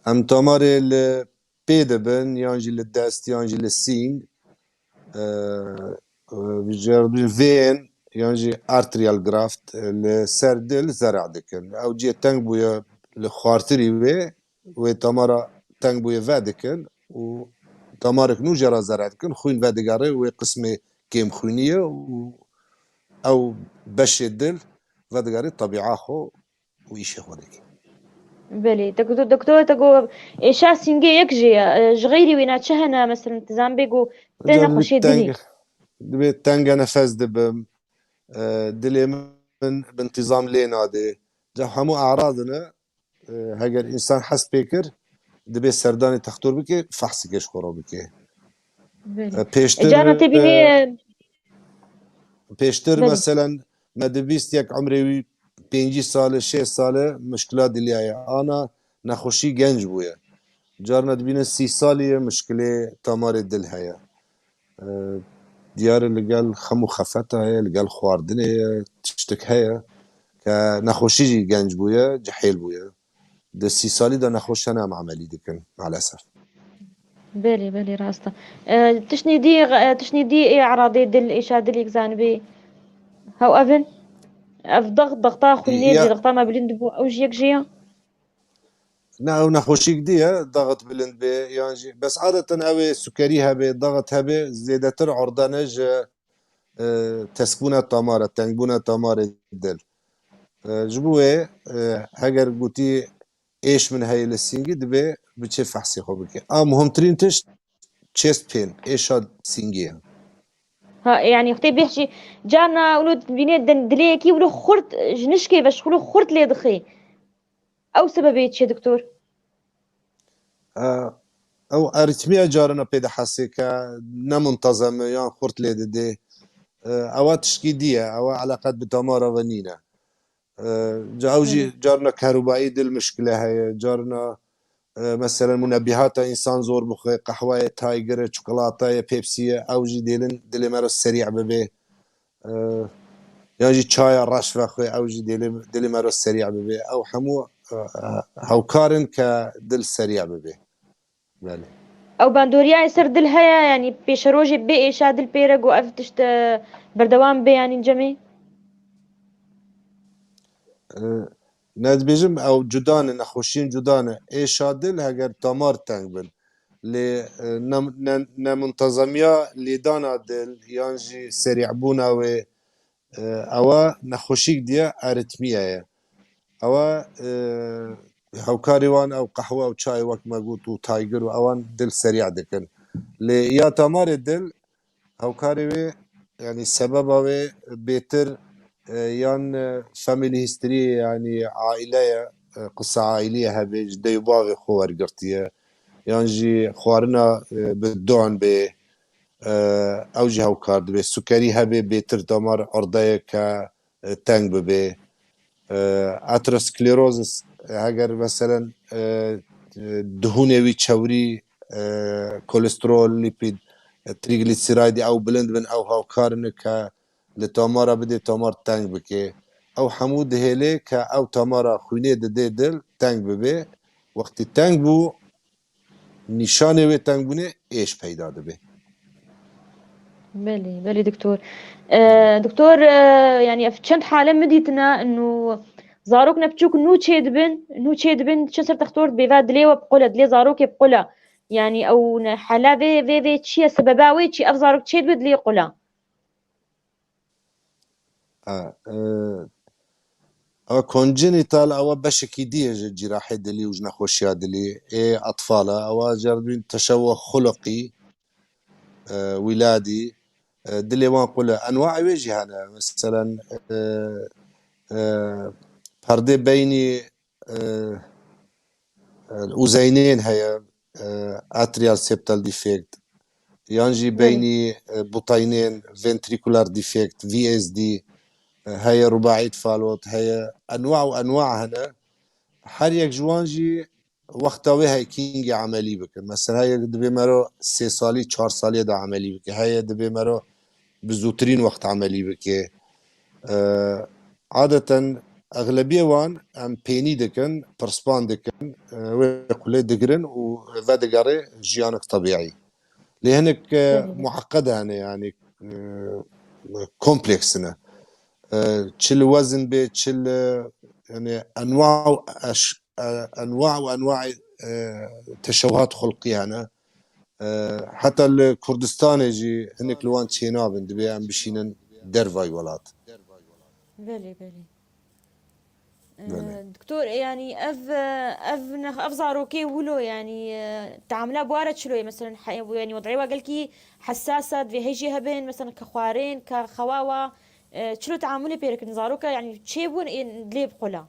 Em tomarê li pê dibin, yan jî li dest, yan jî li sîng, e, e, vên, yan jî arterial graft, e, li ser dil zere dikin. Ew cihê teng bûye li xwartirî wê, wê tomara teng bûye vedikin û tomarek nû jê re zere dikin, xwîn vedigere wê qismê kêmxwînî ye û ew beşê dil vedigere tebîa xwe û îşê xwe dike. Belê, te got, doktor, te got, êşa sîngê yek jê ye. E, ji xeyrî wêna çi hene, mesela, tu zanibê ku tê nexweşiyê dilî? Dibê tenge nefes dibim, e, dilê min bi întîzam lê nade. Ca hemû e'rad ne, e, heger însan hes pê kir, dibê serdanê textor bike, fehsikê ji xwe re bike. Belê. E, pêştir, e, carna tê bînê, e, pêştir, belê, meselen, me dibîst yek umrê wî pêncî sal e, şêst sal e, muşkila diliya ye. Ana nexweşî genc bûye. Carna dibînin sî salî ye, mişkilê tamarê dil heye. E, diyar e li gel xem û xefeta heye, li gel xwardinê ye, tiştik heye ke nexweşî jî genc bûye, cihêl bûye. Di sî salî de nexweş hene em emelî dikin, maalesef. Belê, belê, rast e. E, tiştî dî, e, tiştî dî ê eradê dil, êşa dilê zanibê. Hew ev in? Ev daxt, daxta xwînê, ya, dixta me bilind bû, ew jî yek jê ye? Ne, ew nexweşîk dî ye, daxit bilind bê, yan jî, bes adeten ew ê sukerî hebe, daxit hebe, zêdetir erdene ji, e, teskbûna tamara, tengbûna tamarê dil. E, ji bo wê, e, heger gotî êş min heye li sîngî, dibe biçe fehsê xwe bike. A muhimtirîn tişt çêst pên, êşa sîngî ye. Ha, yani xwedê bêhşî, carna wilo dibîne din-, dilê yekî wilo xurt, ji nişkê ve ji xwilo xurt lê dixê. Ew sebebê çi ye, doktor? E, ew arîtmiya carina pê dihesê ke ne muntezem e yan xurt lê didê. E, ewa tişkî dî ye, ewa eleqet bi damara ve nîne. E, ca ew jî carna kerûbayî dil mişkile heye, carna, e, meselen munebîhata însan zor bixwe, qehweyê, taygir e, çikolatayê, pepsiyê, ew jî dêlin dilê me re serî bibe. E, yan jî çaya reş vexwe, ew jî dilê, dilê me re serî bibe. Ew hemû, e, e, hewkar in ke dil serî bibe. Belê. Ew bandoriyayê ser dil heye, yanî pêşerojê bê êşa dil pê re ku ev tişt, e, berdewam bê, yanî cemê? E, ne dibêjim ew cuda ne, nexweşiyên cuda ne. Êşa dil heger damar teng bin. Lê, e, ne, ne, nemuntezemiya lêdana dil yan jî serîbûna wê, e, ewa nexweşîk diye, arîtmiya ye. Ewa, e, hewkarê wan ew qehwe ew çayê wek me got û taygir û ewan dil serî dikin. Lê ya tamarê dil, hewkarê wê, yanî sebeba wê bêtir, e, yan, e, family history, yanî aîle ye, e, qisa aîlî ye hebe, ji dey û bavê xwe wergirtiye, yan jî xwarina, e, bi don bê, e, ew jî hewkar dibe. Sukerî hebe, bêtir damar erdeyeke, e, teng bibe. E, atherosclerosis, e, heger meselen, e, e, dihûnê wî çewrî, e, kolesterol, lipid, e, triglyceride ew bilind bin, ew hewkar in ke li tomara bidê, tomar teng bike. Ew hemû dihêlê ke ew tomara xwînê didê dil teng bibe. Wextî teng bû, nîşanê wê tengbûnê êş peyda dibe. Belê, belê doktor. E, doktor, e, yani ev çend hale min dîtine, nû zarok ne piçûk nû çê dibin, nû çê dibin, çi ser textor dibê, va dilê we bi qul e, dilê zarokê bi qul e. Yani ew ne hala vê, vê, vê çi ye, sebeba wê çi, ev zarok çê dibe dilê qul e? Ha, e, ewa congenital, ewa beşekî dî ye ji cîrahê dilî û ji nexweşiya dilî. Ê etfal e, ewa jerdbîn teşewuh xuluqî, e, wîladî, e, dilê wan qul e. Enwaê wê jî hene. Meselen, e, e, perdê beynî, e, e, uzeynên heye, e, atrial septal defect, yan jî beynî, e, buteynên, ventricular defect, V S D, e, heye, rubaît falot heye, enwa û enwa hene. Her yek ji wan jî wexta wê heye kîngê emelî bikin. Mesela heye dibê mero sê salî, çar salî de emelî bike. Heye dibê mero bi zûtirîn wext emelî bike. E, adeten exlebiyê wan em pênî dikin, pirspan dikin, e, wê qulê digirin û vedigerê jiyanek tebîî. Lê hinek, e, mueqqed hene, yani, e, kompleks ne. E, çi li wezin bê, çi li, yani, enwa û eş-, e, enwa û enwaê, e, teşewuhat xulqî hene. E, heta li Kurdistanê jî hinek li wan çênabin, dibê em bişînin dervayî welat. Belê, belê. Belê. E, doktor, yani ev, ev nex-, ev zarokê wilo, yani, e, teamula bi wa re çilo ye? Mesela, he-, yani, wed'ê wa gelkî hessas e, divê hêjî hebin, mesela, ke xwarin, ke xewa wa, e, çilo teamulê pê re kirin? Zaroka, yani, çê bûn, ên dilê bi qula?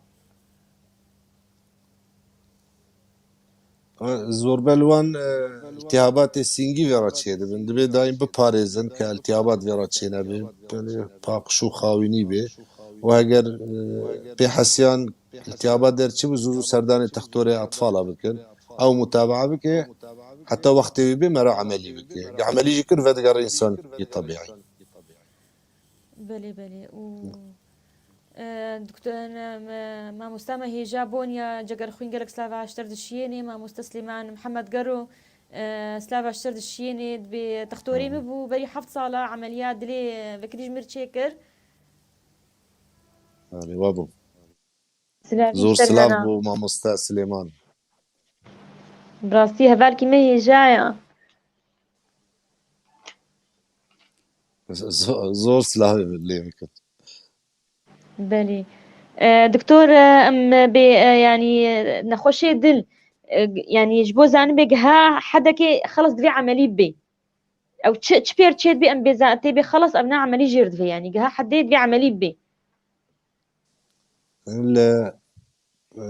Zorbe li wan, e, îltihabatê sîngî vê re çêdibin. Dibê daîm biparêzin ke îltihabat vê re çênebe. Yani paqij û xawînî bê. Û heger, e, pê hesiyan îltihabat derçîbû, zû zû serdanê textorê etfala bikin. Ew mutabaa bike, heta wextê wî bê mera emelî bike. Ge emelî jî kir, vedigerê însanî tebîî. Belê, belê. Û, e, doktor, e, me, mamosta me hêja Bonya Cegerxwîn gelek slava ji te re dişiyênê, mamosta Silêman Mihemed Gero, e, slava ji te re dişiyênê, dibê textorê min bû, berî heft sala emeliyat dilê, e, vekirî ji min re çêkir. Erê, wa bû. Silavî Zor ji te silav hene. Bû mamoste Silêman. Bi rastî hevalkî me hêja ye. Zo-, zor silavê lê bikin. Belê. E, doktor, e, em bê, e, yanî, e, nexweşê dil, e, yanî ji bo zanibê giha hedekê xelas divê emelî bibê. Ew çi, çi pêr çê dibê em bê za-, tê bê xelas ev ne emelî jêr divê, yanî giha hedê divê emelî bibê. Li, e,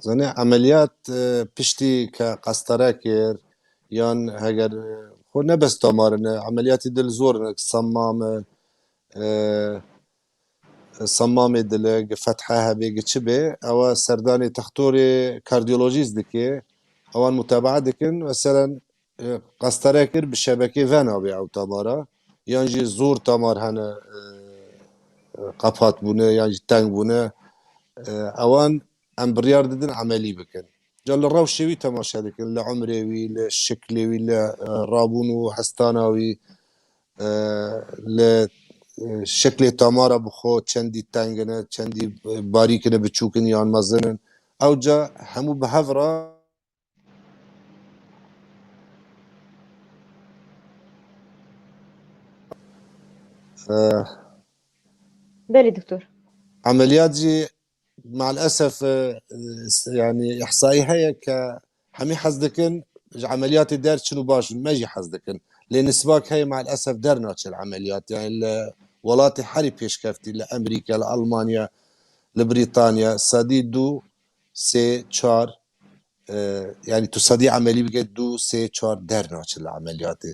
zanê emeliyat, e, piştî ke qestere kir, yan heger, e, xwe ne bes damar in, emeliyatî dil zor in, semmam e, e, semmamê dile, gi fethe hebe, gi çi be, ewa serdanê textorê kardiyolojîst dike, ewan mutabaa dikin, meselen, e, qestere kir, bi şebekê ve nabe ew tamara, yan jî zor tamar hene, e, e, qepat bûne, yan jî teng bûne, e, ewan em biryar didin emelî bikin. Ca li rewşê wî temaşe dikin, li umrê wî, li şiklê wî, li, e, rabûn û hestana wî, e, li, e, şeklê tamara bi xwe çendî teng ne, çendî, e, barîk ne, biçûk in yan mezin in. Ew ca hemû bi hev re. E, Belê, doktor. Emeliyat jî, maalesef, e, e, yanî, îhsaî heye ke hemî hez dikin ji emeliyatê derçin û baş in, me jî hez dikin. Lê nisbak heye, maalesef, dernaçe li emeliyat. Yanî li welatê herî pêşkeftî, li Emerîka, li Almanya, li Brîtanya, sedî du, sê, çar, e, yanî tu sedî emelî bike, du, sê, çar dernaçe li emeliyatê.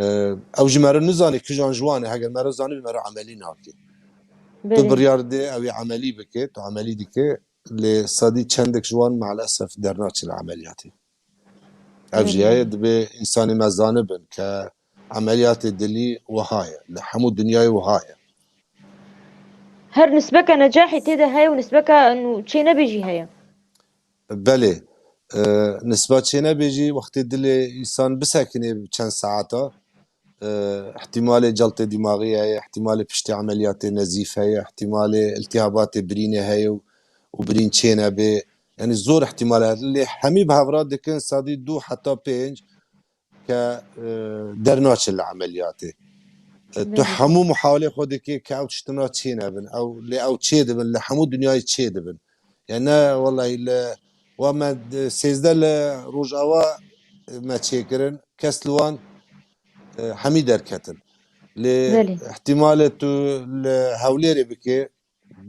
E, ew jî mero nizane kijan ji wan e, heger mero zanibî mero emelî nake. Tu Belê. Biryar dê ew ê emelî bike, tu emelî dike, lê sedî çendek ji wan maalesef dernaçe li emeliyatê. Ev jî Belê. Heye, dibê însanê me zanibin ke emeliyatê dilî wiha ye, li hemû dinyayê wiha ye. Her nisbeke necahî tê de heye û nisbeke nû çênebê jî heye. Belê. E, nisba çênebê jî wextê dilê însan bisekinê çend saeta, e, ihtimalê celtê dîmaxî heye, ihtimalê piştê emeliyatê nezîf heye, ihtimalê iltihabatê birînê heye û, û birîn çênebê. Yanî zor ihtimal heye. Lê hemî bi hev re dikin sedî du heta pênc ke, e, dernaçe li emeliyatê. E, tu Belê. Hemû muhawelê xwe dikê ke ew tiştina çênebin. Ew, lê ew çêdibin, li hemû dinyayê çêdibin. Yani ne, wellahî li, wa me d-, sêzdeh li Rojava me çêkirin, kes li wan, e, hemî derketin. Lê Belê. Ihtimalê tu li Hewlêrê bikê,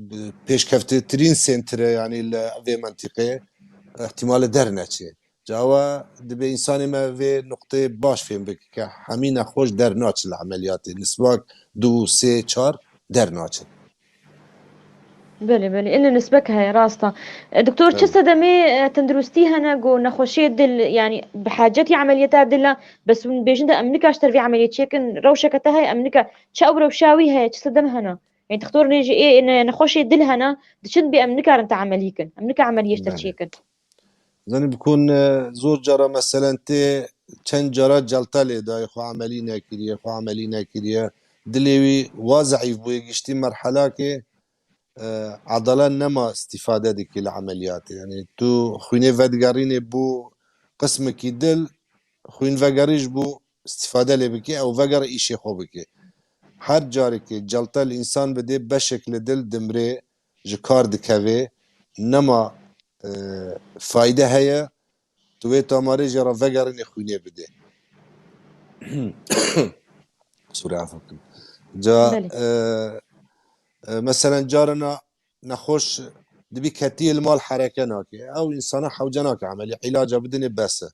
bi-, pêşkeftetirîn sentre, yanî li vê mentiqê, ihtimalê derneçê. Cawa dibê însanê me vê nuqteyê baş fêm bike ke hemî nexweş dernaçe li emeliyatê. Nisbak du, sê, çar dernaçe. Belê, belê. Ine nisbek heye, rast e. E, doktor, çi Belê. Sedemê, e, tenduristî hene ku nexweşiyê dil, yanî bi hacetî emeliyeta dil e, bes hûn bêjin de em nika ji ter vê emeliyê çêkin, rewşeke te heye, em nika çi ew rewşa wî heye, çi sedem hene? Yanî doktor nê ji ê ne-, nexweşê dil hene, diçin bê em nikarin te emelî kin. Em nika emeliyê ji te Belê. Çêkin. Zanî bi ku, e, zor cara meselen tê çend cara celta lê dayê xwe emelî nekiriye, xwe emelî nekiriye. Dilê wî wa zeîf bûye, giştî merhelakê, e, edale nema îstîfade dikî li emeliyatê. Yanî tu xwînê vedigerînê bû qismekî dil, xwîn vegerî ji bo îstîfade lê bikî, ew vegere îşê xwe bikî. Her carekê celta li însan bidê, beşek li dil dimrê, ji kar dikevê, nema, e, fayde heye, tu wê tamarê jê re vegerînê xwînê bidê. Sûre, efû kin. Ca, Belê. E, e, meselen carina nexweş dibî ketiyê li mal hereke nake. Ew însana hewce nake emelî îlaca bidinê bes e.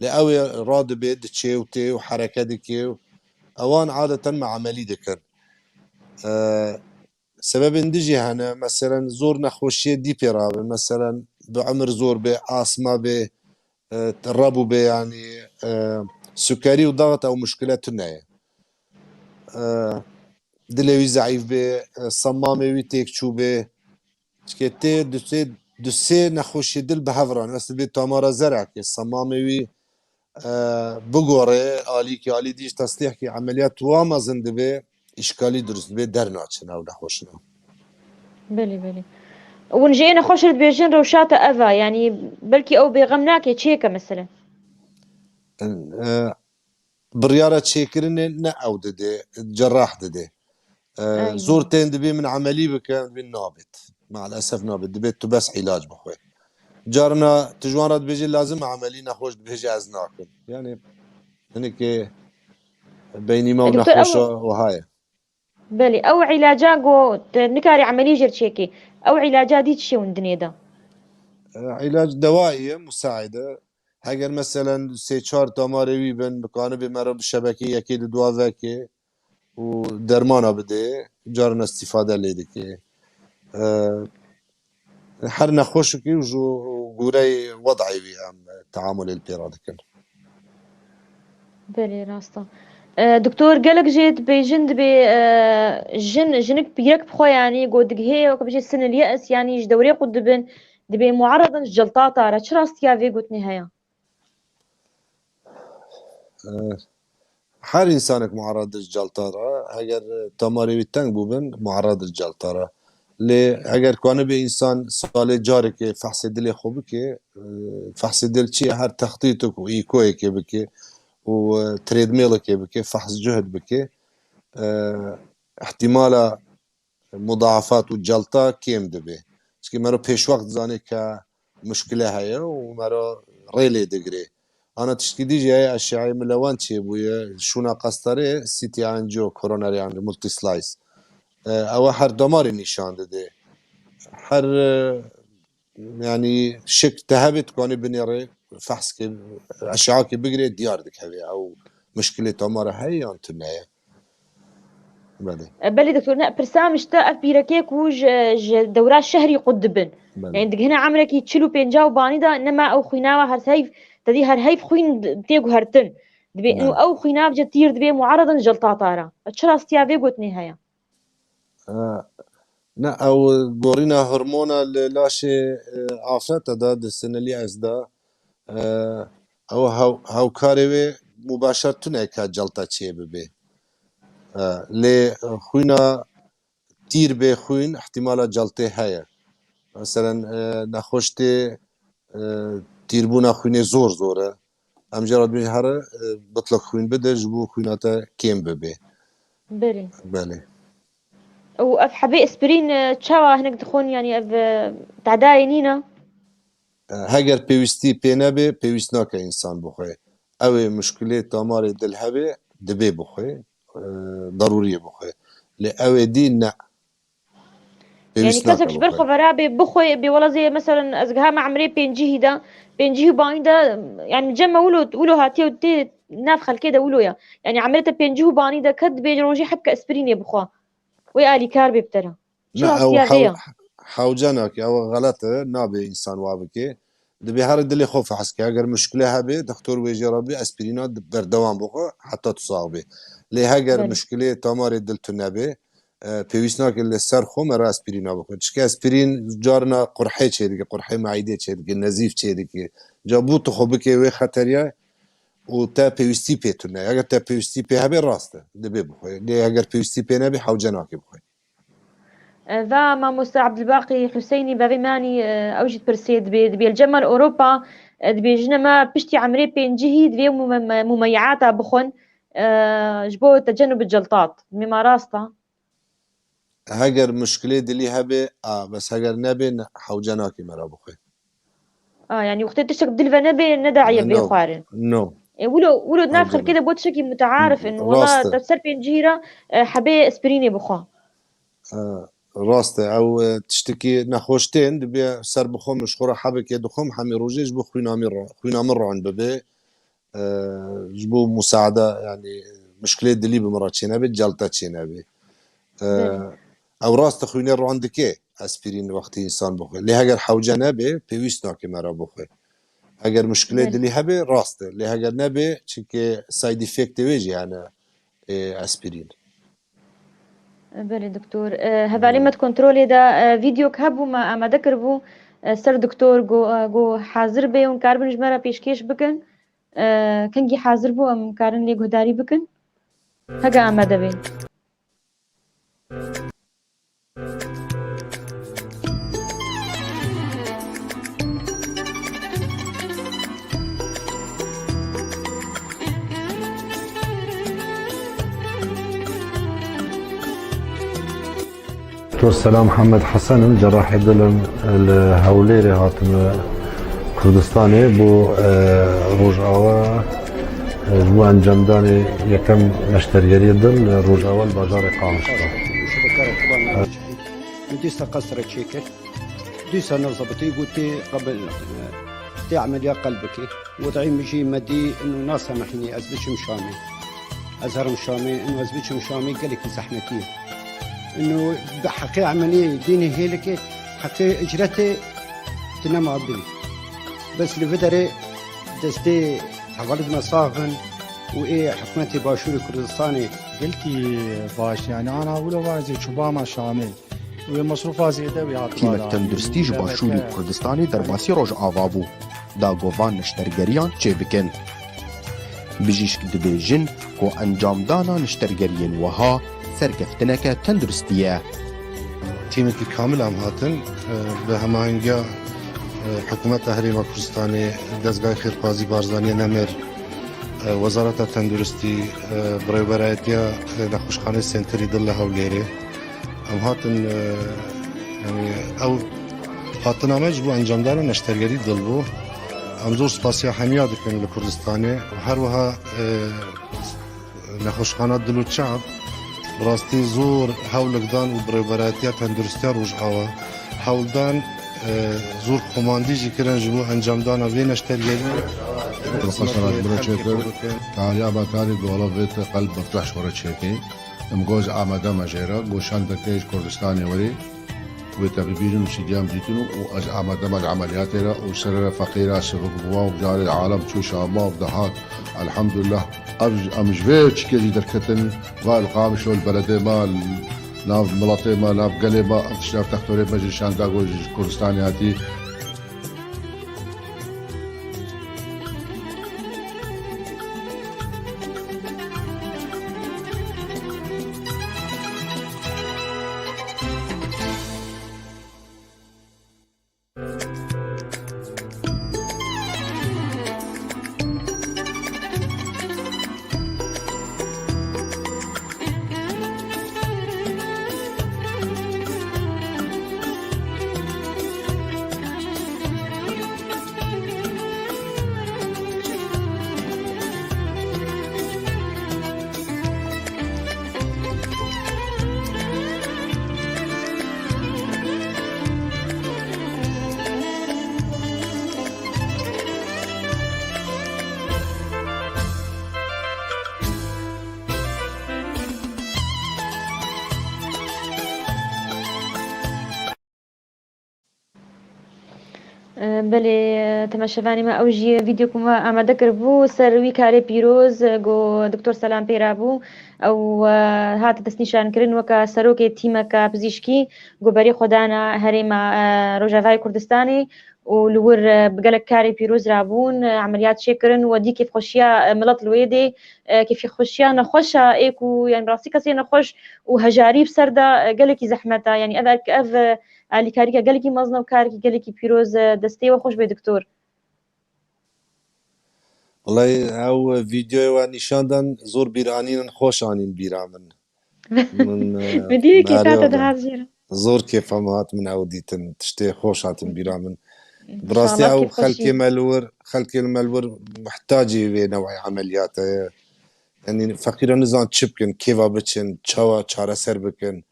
Lê ew ê radibê, diçê û tê û hereke dike û ewan adeten me emelî dikin. E, sebebên din jî hene, meselen zor nexweşiyê dîpê rabe, meselen bi umir zor bê, asma bê, e, rebû bê, yanî, e, sukerî û daxit ew muşkile tune ye. E, dilê wî zeîf bê, e, semamê wî têk çû bê. Çikê tê du sê, du sê nexweşî dil bi hev re ne. Dibê tamara zerekê, semamê wî, e, bigore, alîkî, alî dî jî teslîhkî, emeliyat wa mezin dibe, îşkalî dirust dibe, dernaçin ew nexweşina. Belê, belê. Hûn ji ê nexweşê dibêjin rewşa te ev e, yanî belkî ew bêxem nake, çêke mesele. E, biryara çêkirinê ne ew dide, cerrah dide. E, Aynen. Zor tên dibê min emelî bike, dibê nabêt. Maalesef nabêt. Dibê tu bes îlac bixwe. Carna tu ji wan re dibêjî lazim e emelî, nexweş dibêje ez nakim. Yani hinekê beynî me û E, doktor, nexweşa ew wiha ye. Belê, ew îlaca ku te nikarî emelî jê re çêkî. Ew îlaca dî çi hûn dinê de? E, îlac dewayî ye, musaide. Heger meselen sê çar damarê wî bin, bikanibe mero bi şebekê yekê di dua veke û dermana bide, carna îstîfade lê dike. E, her nexweşikî û ji goreyê wedayê wî em teamulê li pê re dikin. Belê, rast e. E, doktor, gelek jê dibêjin dibê, e, jin, jinik pîrek bi xwe, yanî, ku digihê, weke bijê sinil ye'es, yanî ji dewrê xwe dibin, dibê mueredin ji celtata re. Çi rastiya vê gotinê heye? E, her însanek muered e ji celta re. Heger, e, damarê wî teng bûbin, muered e ji celta re. Lê heger kanibe însan salê carekê fehsê dilê xwe bike, e, fehsê dil çi ye? Her textîtik û îkoyekê bike û, e, treadmillekê bike, fehs cuhd bike, e, ihtimala mudaafat û celta kêm dibe. Çikî mero pêşwext zanê ke muşkile heye û mero rê lê digirê. Ana tiştkî dî jî heye, eşeayê milewan çêbûye, şûna qestarê, C T angio, coronary angio, multislice. E, ew her damarê nîşan dide. Her, e, yanî şik te hebe, tu kanî binêrê, fehskê, eşeakê bigirê, diyar dikeve ew muşkilê tamara heye yan tune ye. Belê. E, belê doktor, ne, pirsa min ji te, ev pîrekê ku ji, ji dewra şehrî qut dibin. Belê. Yani digihine emrekî çil û pêncah û banî de, nema ew xwînawa her heyv, te dî her heyv xwîn tê guhertin. Dibê, belê, û ew xwînav ce tîr dibê mueredin jeltata re. Çi rastiya vê gotinê heye? E, ne, ew gorîna hormona li laşê, e, afrete de, di sinilî ez de, e, ew hew-, hewkarê wê mubaşer tune ka celta çê bibe. E, lê xwîna tîr bê xwîn, ihtimala celtê heye. Meselen, e, nexweştê, e, tîrbûna xwînê zor zor e. Em jê re dibêjin here, e, bitlek xwîn bide, ji bo xwîna te kêm bibe. Belê. Belê. Û ev hebê aspirîn, e, çawa hinek dixwin, yanî ev, e, tedayê nîne? E, heger pêwîstî pê nebe, pêwîst nake însan bixwe. Ew ê muşkilê tamarê dil hebe, dibê bixwe, e, derûriyê bixwe. Lê ew ê dî ne. Yanî pêwîst nake kesek ji ber bixwe. Xwe vera bê bixwe, bê wela zê, meselen, ez gihame emrê pêncihî de, pêncihî banî de, yanî cem me wilo, wilo hatiye û tê nav xelkê de wilo ya. Yanî emrê te pêncih û banî de ket, dibê rojê heb ke aspirînê bixwe. Wê alîkar bê bi te re. Çi, ne, ew rastiya vê hew-, ya? Hewce nake, ew xelet e, nabe însan wa bike. Dibê herê dilê xwe fehs ke. Eger muşkile hebe, doktor wê jê re bê aspirîna di-, berdewam bixwe, heta tu sax bê. Lê heger, belê, muşkilê tamarê dil tune be, e, pêwîst nake li ser xwe me re aspirîna bixwe. Çike aspirîn carna qurhê çêdike, qurhê meîdê çêdike, nezîf çêdike. Ca bû tu xwe bike wê xeteriya û te pêwîstî pê tune. Eger te pêwîstî pê hebe, rast e, dibê bixwe. Lê eger pêwîstî pê nebe, hewce nake bixwe. E, va mamoste Abdulbaqî Huseynî bevê me anî, e, ew jî dipirsê, dibê, dibê li cem me li Ewropa, e, dibêjine me piştî emrê pêncihî divê mume-, me-, mumeyata bixwin, e, ji bo tecenûbî celtat. Mê ma rast e? Heger muşkilê dilî hebe, a, bes heger nebe, ne, hewce nake me re bixwe. A, yanî wextê tiştek dil ve nebe, ne daî ye, no, bê xwarin. No. E, wilo, wilo nav, hewce xelkê ne, de bo tiştekî mutearif in. Wela, rast e, te ser pêncihî re, e, hebê aspirînê bixwe. E, rast e. Ew, e, tiştekî nexweş tên, dibê ser bixwim, ji xwe re hebekê dixwim, hemî rojê ji bo xwîna min re, xwîna min ron bibe. E, ji bo musaada, yanî muşkilê dilî bi min re çênebe, celta çênebe. E, belê, ew rast e, xwînê ron dike aspirîn wextî însan bixwe. Lê heger hewce nebe, pêwîst nake me re bixwe. Eger muşkilê Belê. dilî hebe, rast e. Lê heger nebe, çimkî side effectê wê jî hene, ê, aspirîn. Belê, doktor. E, hevalê me di kontrolê de, e, vîdeok hebû, me amade kiribû, e, ser doktor, got, e, got hazir bê û karibin ji me re pêşkêş bikin. E, kengî hazir bû, em karin lê guhdarî bikin. Hege amade bê. Doktor Selam Mihemed Hesen im, cerahê dil im, li Hewlêrê hatime Kurdistanê bo, e, Rojava, e, ji bo encamdanê yekem neştergeriyê dil li Rojava li bajarê Qamişlo. Min dîsa qesre çêkir. Dîsa nezebitî, got tê qebil, tê emeliya qelbikê. Wed'î min jî me dî, ino nasemehînî ez biçim Şamê. Ez herim Şamê, ino ez biçim Şamê gelekî zehmetî ye. Ino bi heqê emeliyê dînê hêlikê, heqê icretê tu nema bidî. Bes li vê derê destê hevalid me sax bin û ê hikûmetê Başûrê Kurdistanê. Gelkî baş, yani ana wilo vazê çûbama Şamê. Wê mesrûfa zêde wê hatiba Tîmek dayîn. Tenduristî ji Başûrî Kurdistanê derbasî Rojava bû, da ku van neştergeriyan çêbikin. Bijîşk dibêjin ku encamdana neştergeriyên wiha serkeftineke tenduristî ye. Tîmekî kamil em hatin, e, bi hemahengiya, e, Hikûmeta Herêma Kurdistanê, Dezgahê Xêrxwazî Barzaniyê Nemir, e, Wezareta Tenduristî, e, Birêveberayetiya, e, Nexweşxaneyê Senterî Dil li Hewlêrê. Em hatin, e, yanî ew hatina me ji bo encamdana neştergerî dil bû. Em zor spasiya hemiya dikin li Kurdistanê û her wiha, e, Nexweşxana Dil û Çav bi rastî zor hewlik dan û Birêveberayetiya Tenduristiya Rojava hewl dan, e, zor komandî jî kirin ji bo encamdana vê neştergeriyê. Profesyonel bira çêkir. Tariya me tarî dola vê te qelb miftuh ji xwe re çêkî. Em got ez amade me jê re, got şandeke ji Kurdistanê werî, wê te bibînin û sîdiyan bidîtin û ez amade me li emeliyatê re û serê re feqîra sivik bû û carê alem çû Şama û dihat. Elhamdulillah. Ev, em ji vê çikê jî derketin, va li Qamişlo li beledê me, li nav miletê me, nav gelê me, ev tişt, ev textorê me jî şanda got ji Kurdistanê hatî. Belê, temaşevanê me, ew jî vîdeo ku me amade kiribû ser wî karê pîroz, ku Doktor Selam pê re bû. Ew, e, hate destnîşankirin weke serokê tîmeke pizîşkî ku berê xwe dana herêma, e, Rojavayê Kurdistanê û li wir, e, bi gelek karê pîroz rabûn, e, emeliyat çêkirin û dî kêfxweşiya, e, milet li wê dê, e, kêfxweşiya nexweşa ê ku, yani, bi rastî kesê nexweş û hejarî bi ser de, e, gelekî zehmet e. Yani, ev, ev, e, alîkarîke gelekî mezin e û karekî gelekî pîroz e, destê we xweş bê, doktor. Wellahî ew vîdeoyê we nîşan dan, zor bîranîn in, xweş anîn bîra min. Min, e, Min dî kêfa te dihat jê re. Zor kêfa min hat min ew dîtin. Tiştê xweş hatin bîra min. Bi rastî ew xelkê me li wir, xelkê me li wir mihtacî vê new'ê emeliyata ye. Yanî feqîra nizan çi bikin, kêva biçin, çawa çareser bikin.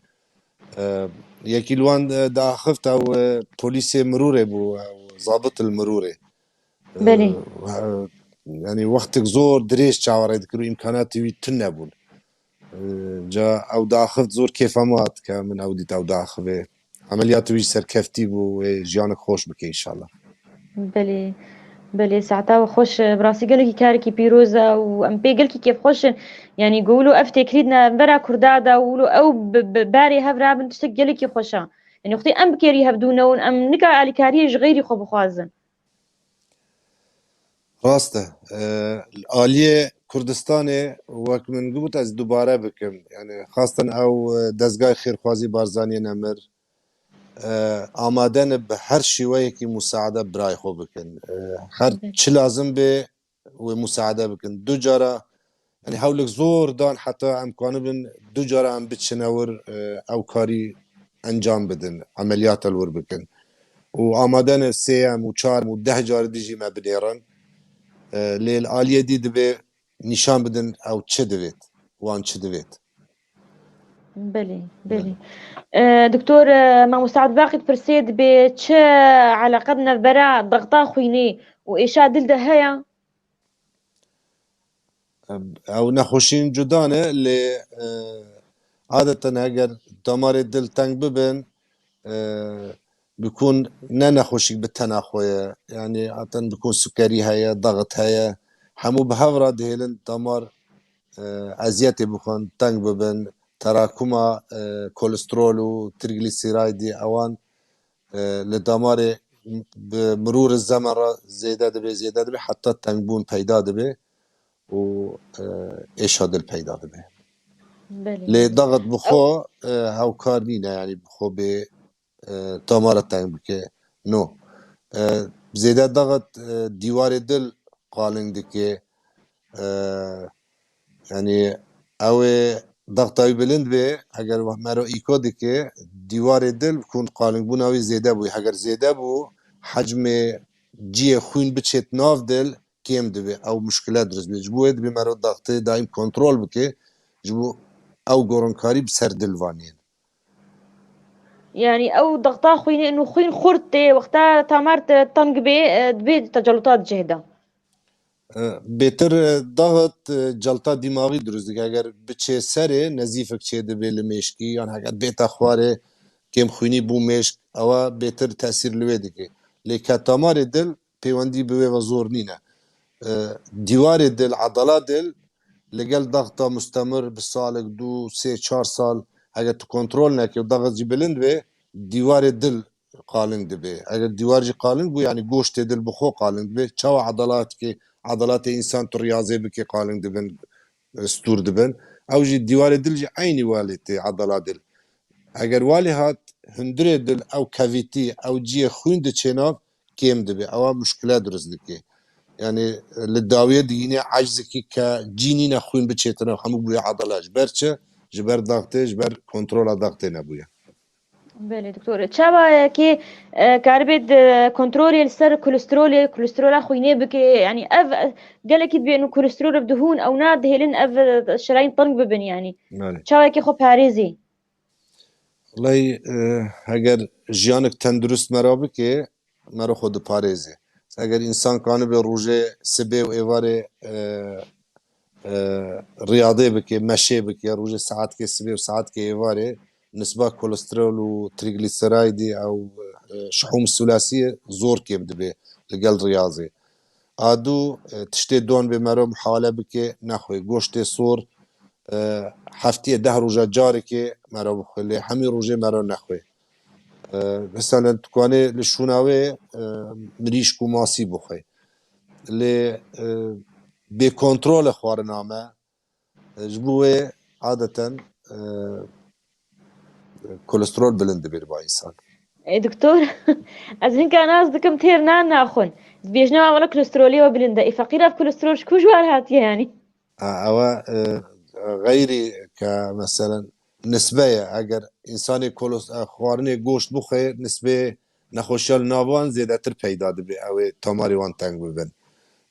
E, yekî li wan, e, diaxift ew, e, polîsê Mirûrê bû, ew zabit li Mirûrê. E, Belê. e, yanî wextek zor dirêj çawa rê dikir û îmkanatê wî tune bûn. E, ca ew diaxift zor kêfa min hat ke min ew dît ew diaxivê. Emeliyatê wî serkeftî bû, wê jiyanek xweş bike înşallah. Belê. Belê, saeta we xweş. Bi rastî gelekî karekî pîroz e û em pê gelekî kêfxweş in. Yanî ku wilo ev têkilî di navbera Kurda de û wilo ew bi, bi barê hev rabin, tiştek gelekî xweş e. Yanî wextê em bi kêrî hevdû ne û em nika alîkariyê ji xeyrî xwe bixwazin. Rast e. Li aliyê Kurdistanê, wek min gibût, ez dubare bikim. Yani xastan ew, e, dezgahê xêrxwazî Barzaniyê Nemir, e, amade ne bi her şêweyekî musaade birayê xwe bikin. E, her Evet. çi lazim bê, wê musaade bikin. Du cara, yani hewlik zor dan heta em kanibin du cara em biçine wir, e, ew karî encam bidin, emeliyata li wir bikin. Û amade ne sê em û çar em û deh carî dî jî me binêrin. E, lê li aliyê dî dibê nîşan bidin ew çi divêt, wan çi divêt. Belê, belê. E, Doktor, e, Mamoste Abdulbaqî dipirsê, dibê çi eleqe di navbera daxta xwînê û êşa dil de heye? Ew nexweşiyên cuda ne, lê, e, adeten eger damarê dil teng bibin, e, bikûn ne nexweşîk bi tena xwe ye. Yani aten bikûn sukerî heye, daxit heye. Hemû bi hev re dihêlin damar, e, eziyetê bixwin, teng bibin. Terakuma, e, kolesterol û trigliseraydî ewan, e, li damarê bi mirûr zemen re zêde dibe, zêde dibe, heta tengbûn peyda dibe û, e, êşa dil peyda dibe. Belê. Lê daxit bi xwe, e, hewkar nîne, yani bi xwe bê, e, damara teng bike. No. E, zêde daxit, e, dîwarê dil qaling dike. E, yani ew ê daxta wî bilind bê, eger mero îko dike, dîwarê dil bikûn qalingbûna wî zêde bû. Heger zêde bû, hecmê ciyê xwîn biçêt nav dil, kêm dibe. Ew muşkile dirust bê. Ji bo wê dibê mero daxtê daîm kontrol bike. Ji bo ew gorinkarî bi ser dil vaniyên. Yani ew daxta xwînê û xwîn xurt tê, wexta tamar te teng bê, e, dibê tecelûta di cih de. E, bêtir, e, daxit, e, celta dîmaxî dirust dike. Eger biçê serê, nezîfek çê dibe li mêşkî, yan heger bête xwarê, kêm xwînî bû mêşk, ewa bêtir tesîr li wê dike. Lê ke tamarê dil, pêwendî bi wê ve zor nîne. E, dîwarê dil, edala dil, li gel daxta mustemir bi salek, du, sê, çar sal, heger tu kontrol neke û daxit jî bilind be, dîwarê dil qaling dibe. Eger dîwar jî qaling bû, yani goştê dil bi xwe qaling dibe. Çawa edalatê, edalatê însan tu riyazê bike qaling dibin, e, stûr dibin. Ew jî dîwarê dil jî eynî welê tê edala dil. Eger welê hat hundirê dil ew kevîtî, ew ciyê xwîn diçê nav, kêm dibe. Ewa muşkile dirust dike. Yani li dawiyê digînê ecizekî ke cî nîne xwîn biçêtine, hemû bûye edala. Ji ber çi? Ji ber daxtê, ji ber kontrola daxtê nebûye. Belê, doktor. Çawa yekê, e, karibe di kontrolê li ser kolesterolê, kolesterola xwînê bike? Yani ev, e, gelekî dibên û kolesterol bi dihûn, ew na dihêlin ev, e, şirayên teng bibin yani. Belê. Çawa yekê xwe parêzî? Wellahî, e, heger jiyanek tendurist mera bike, mera xwe diparêze. Eger însan kanibe rojê sibê û êvarê, e, e, riyadê bike, meşê bike, rojê saetkê sibê û saetkê êvarê, nisba kolesterol û trigliseraydî ew, e, şihûm sulasiyê zor kêm dibe li gel riyazê. Adu, e, tiştê don bê mero muhawele bike nexwe. Goştê sor, e, heftiyê deh roja carekê mero bixwe, lê hemî rojê mero nexwe. E, mesela tu kanê li şûna wê, e, mirîşk û masî bixwe. Lê, e, bê kontrole xwarina me, e, ji bo wê adeten, e, kolesterol bilind dibe li ba însan. Ê doktor, ez hinka nas dikim têr nan naxwin. Dibêjne wa wele kolesterolê we bilind e. Ê feqîr ev kolesterol ji ku ji war hatiye yani? Ha, ewa, e, xeyrî ke meselen nisbe ye. Eger însanê kolos-, e, xwarinê goşt bixwe, nisbê nexweşiya li nav wan zêdetir peyda dibe. Ew ê tamarê wan teng bibin.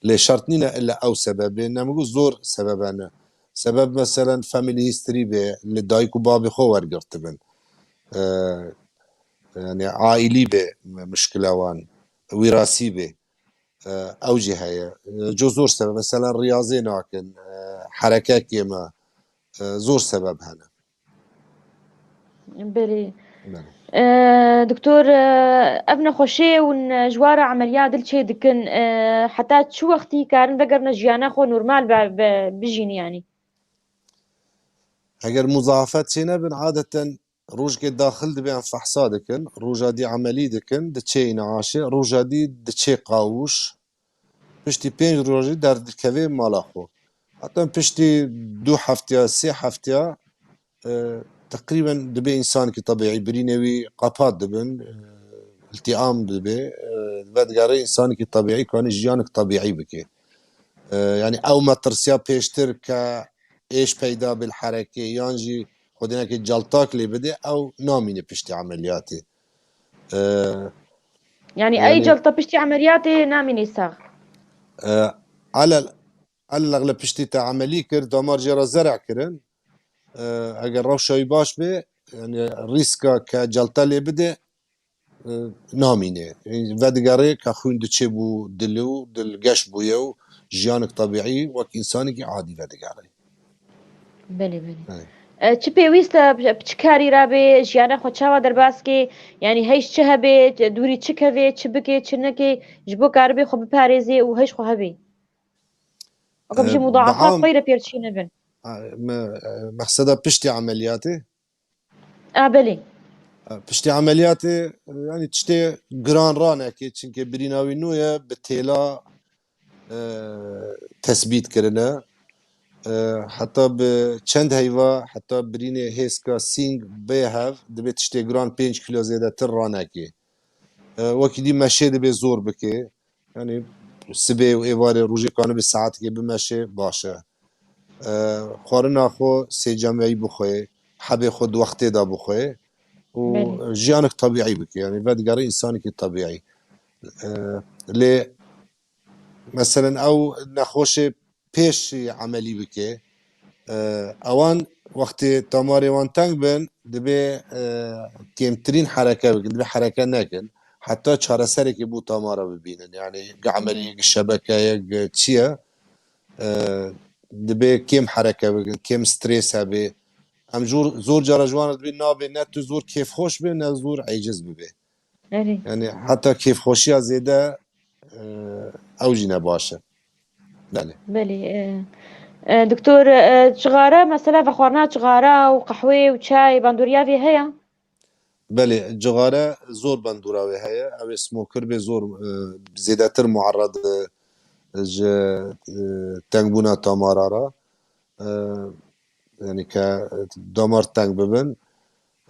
Lê şert nîne illa ew sebebê. Ne min got zor sebebe ne. Sebeb meselen family history bê, li dayik û babê xwe wergirtibin. E, yani aîlî bê muşkila wan, wîrasî bê. E, ew jî heye. E, co zor sebeb, mesela riyazê nakin, e, hereke kêm e, e, zor sebeb hene. Belê. Belê. E, Doktor, e, ev nexweşê hûn ji we re emeliya dil çê dikin, e, heta çi wextî karin vegerine jiyana xwe normal be, be, bijîn yanî? Eger muzafet çê nebin, adeten rojkê daxil dibe em fehsa dikin, roja dî emelî dikin, diçê înaşê, roja dî diçê qawûş, piştî pênc rojî derdikeve mala xwe. Heta piştî du heftiya, sê heftiya, e, teqrîben dibe însanekî tebîî, birînê wî qepat dibin, e, îltîam dibe, e, vedigere însanekî tebîî, kanî jiyanek tebîî bike. E, yanî ew metirsiya pêştir ke êş peyda be li herekê yan jî xwedênekê celtak lê bide, ew namîne piştî emeliyatê. E, Yanî ey yanî celta piştî emeliyatê namîne sax. E, alel, alel egleb piştî te emelî kir, damar jê re zere kirin. E, eger rewşa wî baş be, yanî rîska ke celta lê bide, e, namîne. Vedigere ke xwîn diçê bo dilê û dil geş bûye û jiyanek tebîî wek însanekî adî vedigere. Belê, belê. Belê. E, çi pêwîst e, bi çi karî re bê, jiyana xwe çawa derbas kê? Yanî heyş çi hebê, dûrî çi kevê, çi bikê, çi nekê, ji bo karibê xwe biparêzê û heyş xwe hebê? Weke bijî, e, mudaafat xwe re pêr çî nebin. E, me, e, mexseda piştî emeliyatê? A, belê. E, piştî emeliyatê, e, yanî tiştê giran ranekê, çimkê birîna wî nû ye, bi têla, e, tesbît kirine. E, heta bi çend heyva, heta birînê hêska sîng bê hev, dibê tiştê giran pênc kîlo zêdetir ranekê. E, wekî dî meşê dibê zor bike. Yanî sibê û êvarê rojê kanibe saetekê bimeşe baş e. E, xwarina xwe sê cemeyî bixwe, hebê xwe di wextê de bixwe û Belê. jiyanek tebîî bike. Yanî vedigere însanekî tebîî. E, lê meselen ew nexweşê pêş emelî bike. E, ewan wextê tamarê wan teng bin, dibê, e, kêmtirîn hereke bikin, dibê hereke nekin. Heta çareserekê bo tamara bibînin. Yanî gi emelî, gi şebeke ye, gi çi ye, e, dibê kêm hereke bikin, kêm strês hebê. Em zor, zor cara ji wan re dibê nabê ne tu zor kêfxweş bê, ne zor eciz bibê. Erê. Yanî heta kêfxweşiya zêde, e, ew jî ne baş e. Belê. Belê, e, e, doktor, e, cixare, mesela vexwarina cixare û qehwê û çay, bandoriya vê heye? Belê, cixare zor bandora wê heye. Ew ê smoker bê zor, e, zêdetir muerred, e, ji, e, tengbûna tamara re. E, yanî ke damar teng bibin.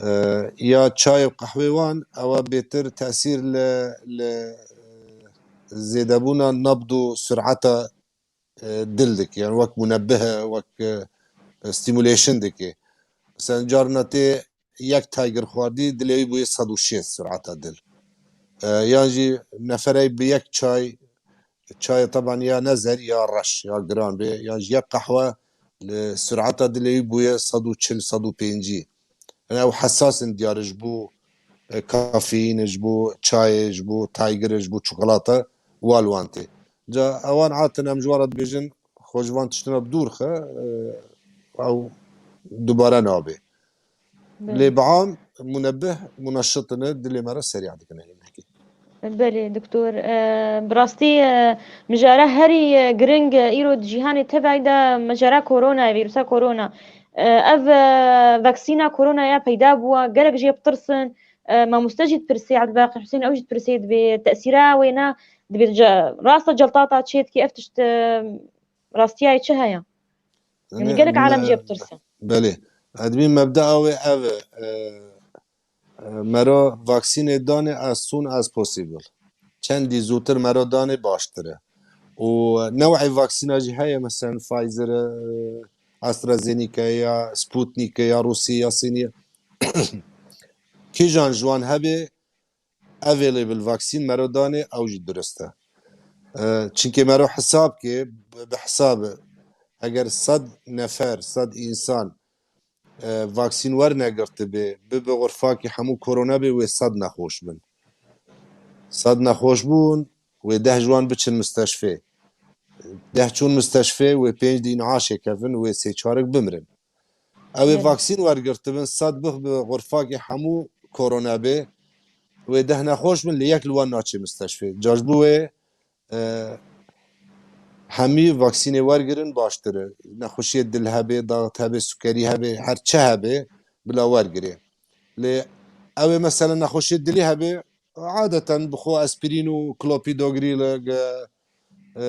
E, ya çay û qehwê wan, ewa bêtir tesîr li, li, e, zêdebûna nabd û sureta, e, dil dike. Yanî wek munebbih e, wek, e, stimulation dike. Mesela carna tê yek Tiger xwardî, dilê wî bûye sed û şêst sureta dil. E, yan jî neferey bi yek çay, çayê teban ya ne zer ya reş, ya giran bê, yan jî yek qehwe li sureta dilê wî bûye sed û çil, sed û pêncî. Yani ew hesas in diyar e ji bo, e, kafeîn, ji bo çayê, ji bo Tiger, ji bo çikolata, wa li wan tê. Ca ewan hatin em ji wan re dibêjin, xwe ji van tiştina bi dûr xe, e, ew dubare nabe. Belê. Lê bi am munebbih muneşit in, dilê me re serî dikine yemekê. Belê, doktor. E, bi rastî, e, mijara herî, e, giring, e, îro di cîhanê tevayî de mijara korona, vîrusa korona. E, ev, e, vaksîna korona ya peyda bûwa, gelek jê bi tirs in. E, mamoste jî dipirsê, Ebdulbaqî Husên, ew jî dipirsê, dibê tesîra wê ne, dibê ce-, rasta celtata çê dikê, ev tişt, e, rastiyayê çi heye? Yanî gelek alem jê bi tirs in. Belê. Edmî mebdea wê ev e, e, e, mero vaksînê danê as soon as possible. Çendî zûtir mero danê baştir e. Û new'ê vaksîna jî heye, mesela Pfizer e, AstraZeneca ya, Sputnik e ya Rûsî ya Sînî. Kîjan ji wan hebe, available vaksîn mero danê, ew jî durist e. E, çimkê mero hesab ke, bi, bi hesab e. Eger sed nefer, sed însan, e, vaksîn wernegirtibe, bibe xurfakî hemû korona be, wê sed nexweş bin. Sed nexweş bûn, wê deh ji wan biçin misteşfê. Deh çûn misteşfê, wê pênc di în'aşê kevin, wê sê çarek bimirin. Ew ê Evet. vaksîn wergirtibin, sed bix bi xurfakê hemû korona bê, wê deh nexweş bin, lê yek li wan naçê misteşfê. Ca ji bo wê, e, hemî vaksînê wergirin baştir e. Nexweşiyê dil hebe, daxit hebe, sukerî hebe, her çi hebe, bila wergirê. Lê ew ê mesela nexweşiyê dilî hebe, adeten bi xwe aspirîn û klopîdogrî li, e, e,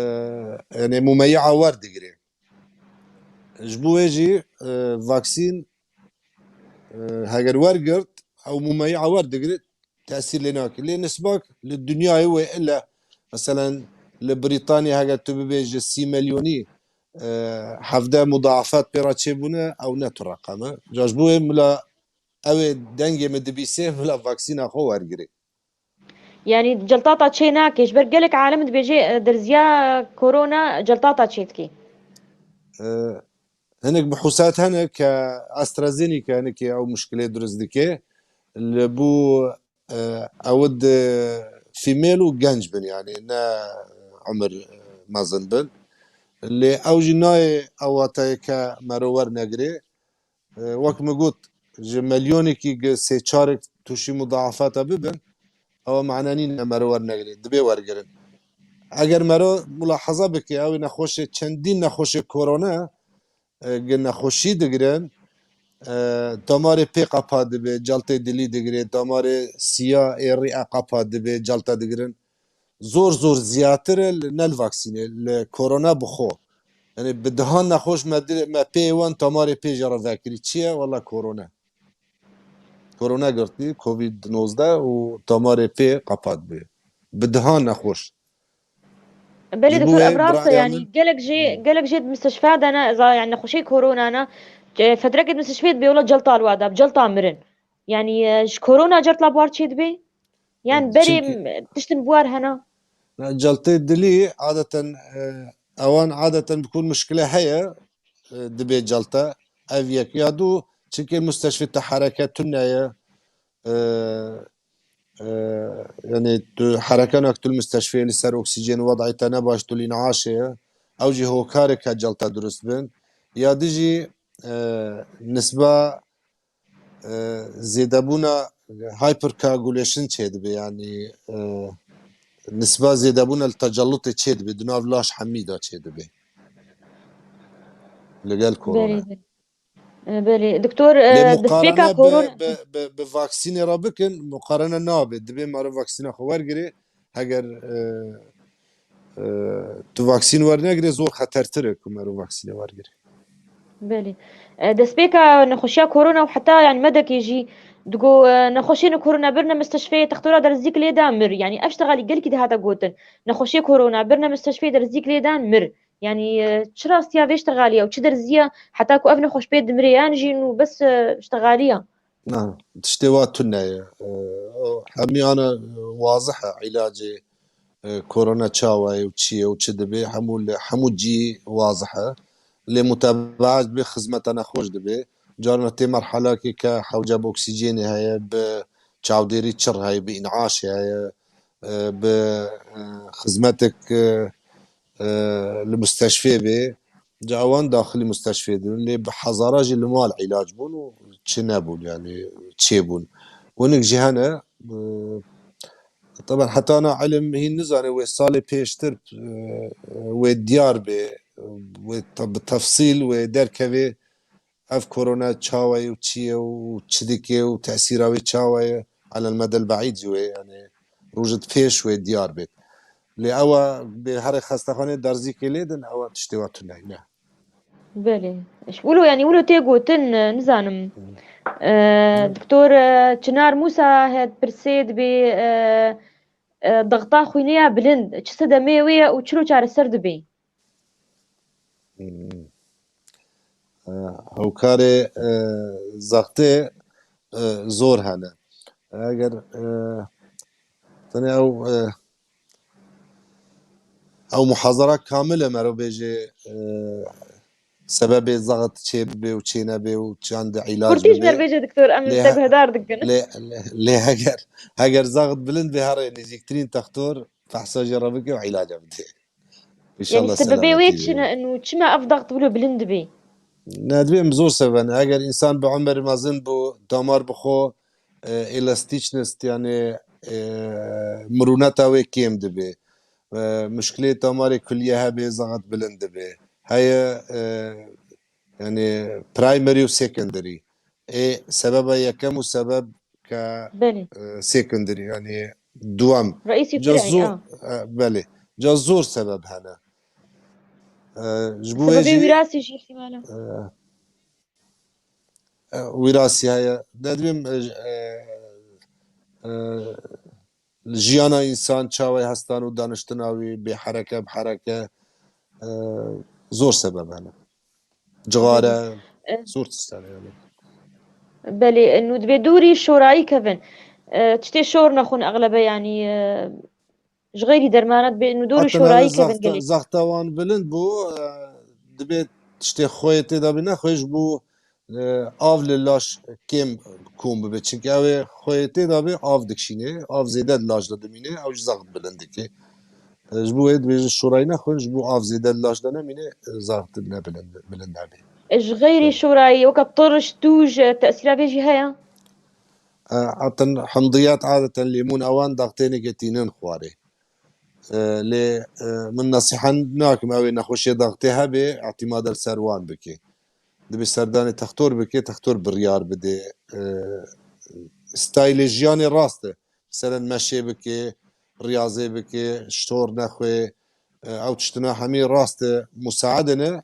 yanê mûmeyi'a werdigirê. Ji bo wê jî, e, vaksîn, e, heger wergirt, ew mûmeyi'a werdigire, tesîr lê nake. Lê nisbak li dinyayê wê ile, meselen, li Brîtanya heger tu bibêje sî milyonî, e, hevdeh mudaafat pê re çêbûne, ew ne tu reqem e. Ca ji bo wê mila ew ê dengê min dibîsê, mila vaksîna xwe wergirê. Yanî celtata çê nake. Ji ber gelek alem dibêje, e, derziya korona celtata çê dike. E, hinek bihûsat hene ke AstraZeneca hinekê ew muşkilê dirust dike. Li bo, e, ew di female û genc bin, yanî ne umir, e, mezin bin. Lê ew jî nayê ew watayê ke mero wernegirê. E, wek min got, ji milyonekî gi sê çarek tûşî mudaafata bibin, ew mana nîne mero wernegirê, dibê wergirin. Eger mero mulahaza bike, ew ê nexweşê, çendîn nexweşê korona, e, gi nexweşî digirin, e, damarê pê qapa dibe, celtê dilî digire, damarê siya ê rî'e qapa dibe, celta digirin. Zor zor ziyatir e li, ne li vaksînê, li korona bi xwe. Yanî bi dihan nexweş me di-, me pê wan damarê pê jê re vekirî. Çi ye? Wela korona. Korona girtî, covid nozdeh û damarê pê qepat bûye. Bi dihan nexweş. Belê doktor, ev rast e, yanî gelek jê, gelek jê di mistişfeya de ne, za-, yanî nexweşê korona ne, e, fetrekê di mistişfê dibê, wela celta li wa da, bi celta mirin. Yanî, e, ji korona celta bi war çê dibê? Yan berê tiştin bi war hena? Celtê dilî adeten, e, ewan adeten bi ku muşkile heye, e, dibê celta. Ev yek. Ya du, çinkê musteshfê te hereke tune ye. E, e, yanî tu hereke nak tu li musteshfê li ser oksîjen, wed'ê te ne baş, tu li în'aşê ye. Ew jî hokarek e celta dirust bin. Ya du jî, e, nisba e, zêdebûna hypercoagulation çêdibe, yanî, e, nisba zêdebûna li tecellutê çêdibe, di nav laş hemî de çêdibe. Li gel korona. Belê, belê. E, belê. Doktor, e, destpêka korona bi, bi, bi, bi vaksînê re bikin, muqarene nabe. Dibê meriv vaksîna xwe wergirê. Heger, e, e, tu vaksîn wernegirê, zor xetertir e ku meriv vaksînê wergirê. Belê. E, destpêka nexweşiya korona û heta, yanî, medekê jî digo, e, nexweşiyê korona birine mistişfê, textora derzîk lê da, mir. Yanî ev ştexalî gelkî dihate gotin. Nexweşiyê korona birine mistişfê, derzîk lê da, mir. Yanî, e, çi rastiya vê ştexalî ye û çi derziya heta ku ev nexweş pê dimirê, yan jî nû bes, e, ştexalî ye? Na, tiştê wa tune ye. E, o hemî ana wazih e, îlacê, e, korona çawa ye û çi ye û çi dibe, hemû li hemû cî wazih e. Lê mutebaa dibe, xizmeta nexweş dibe. Carna tê merhelakê ke hewce bi oksîjenê heye, bi çavdêrî çir heye, bi în'aşê heye, e, bi, e, xizmetek, e, e, li musteshfê bê, ca wan daxilî musteshfê dibin, lê bi hezara jî li mal îlac bûn û çi nebûn, yanî çêbûn. Hinek jî hene, e, teben heta na ilim hîn nizane, wê salê pêştir, e, wê diyar bê, wê te-, bi tefsîl wê derkevê, ev korona çawa ye û çi ye û çi dike û tesîra wê çawa ye, elel medel beîd jî wê, yanî rojek pêş wê diyar bêt. Lê ewa bê herê xestexanê derzîkê lê din, ewa tiştê wa tune ne. Belê. Ji wilo, yanî wilo tê gotin, e, nizanim. E, Doktor, e, Çinar Mûsa het pirsê dibê, e, e, dexta xwînê ya bilind, çi sedemeyê wê ye û çilo çareser dibê? Hmm. E, hewkarê, e, zextê, e, zor hene. Eger, e, tenê ew, e, ew muhazara kamil e, mero bêjê, e, sebebê zext çê bibe û çê nebe û çand îlac bibe. Kurtî ji me re bêje, doktor, em li te guhdar dikin. Lê, lê, lê heger, heger zext bilind be, herê nêzîktirîn textor, fehsa jê re bike û îlaca bide. Yanî sebebê wê çi ne, û çima ev daxt wilo bilind dibê? Ne, dibê em zor sebebe ne. Eger însan bi umir mezin bû, damar bi xwe, e, elastîçnist, yani, e, mirûneta wê kêm dibe. E, muşkilê tamarê kulîye hebe, zexit bilind dibe. Heye, e, yani primary û secondary. Ê sebeba yekem û sebeb ke, Belê. e, secondary, yani duwem. Reîsî Ca fir'î, zor, a. e, belê. Ca zor sebeb hene. E, ji bo wê Sebebê jî, wîrasî jî îhtimalen. e, e, wîrasî heye. Ne dibêm, e, e, e, jiyana însan çawa hestan û daniştina wî bê hereke, bi hereke, e, zor sebeb hene. Cixare, Belê. E, zor tişt hene yani. Belê, nû dibê dûrî şorayî kevin. E, tiştê şor nexwin exlebe yani, e, ji xeyrî dermana dibê nû dûrî Hatta şorayî navê kevin zaxta-, gelê. Zaxtawan bilind bû, e, dibê tiştê xweyê tê de bî nexwe ji bo, e, av li laş kêm kom bibe. Çimkî ew ê xweyê tê de bê av dikişîne, av zêde di laş de dimîne, ew jî zaxt bilind dike. E, ji bo wê dibêjin şorayî nexwin, ji bo av zêde di laş de nemîne, e, zaxt ne bilind, bilind nebe. E, ji xeyrî şorayî, weke tirş, tûj, e, tesîra vê jî heye? E, hatin himdiyat adeten lêmûn ewan daxtêneke tînin xwarê. E, lê, e, min nesîhen nakim, ew ê nexweşê daxtê hebe, îtîmada li ser wan bike. Dibê serdanê textor bike, textor biryar bide. E, staylê jiyanê rast e. Meselen meşê bike, riyazê bike, şor nexwe. E, ew tiştina hemî rast e, musaade ne.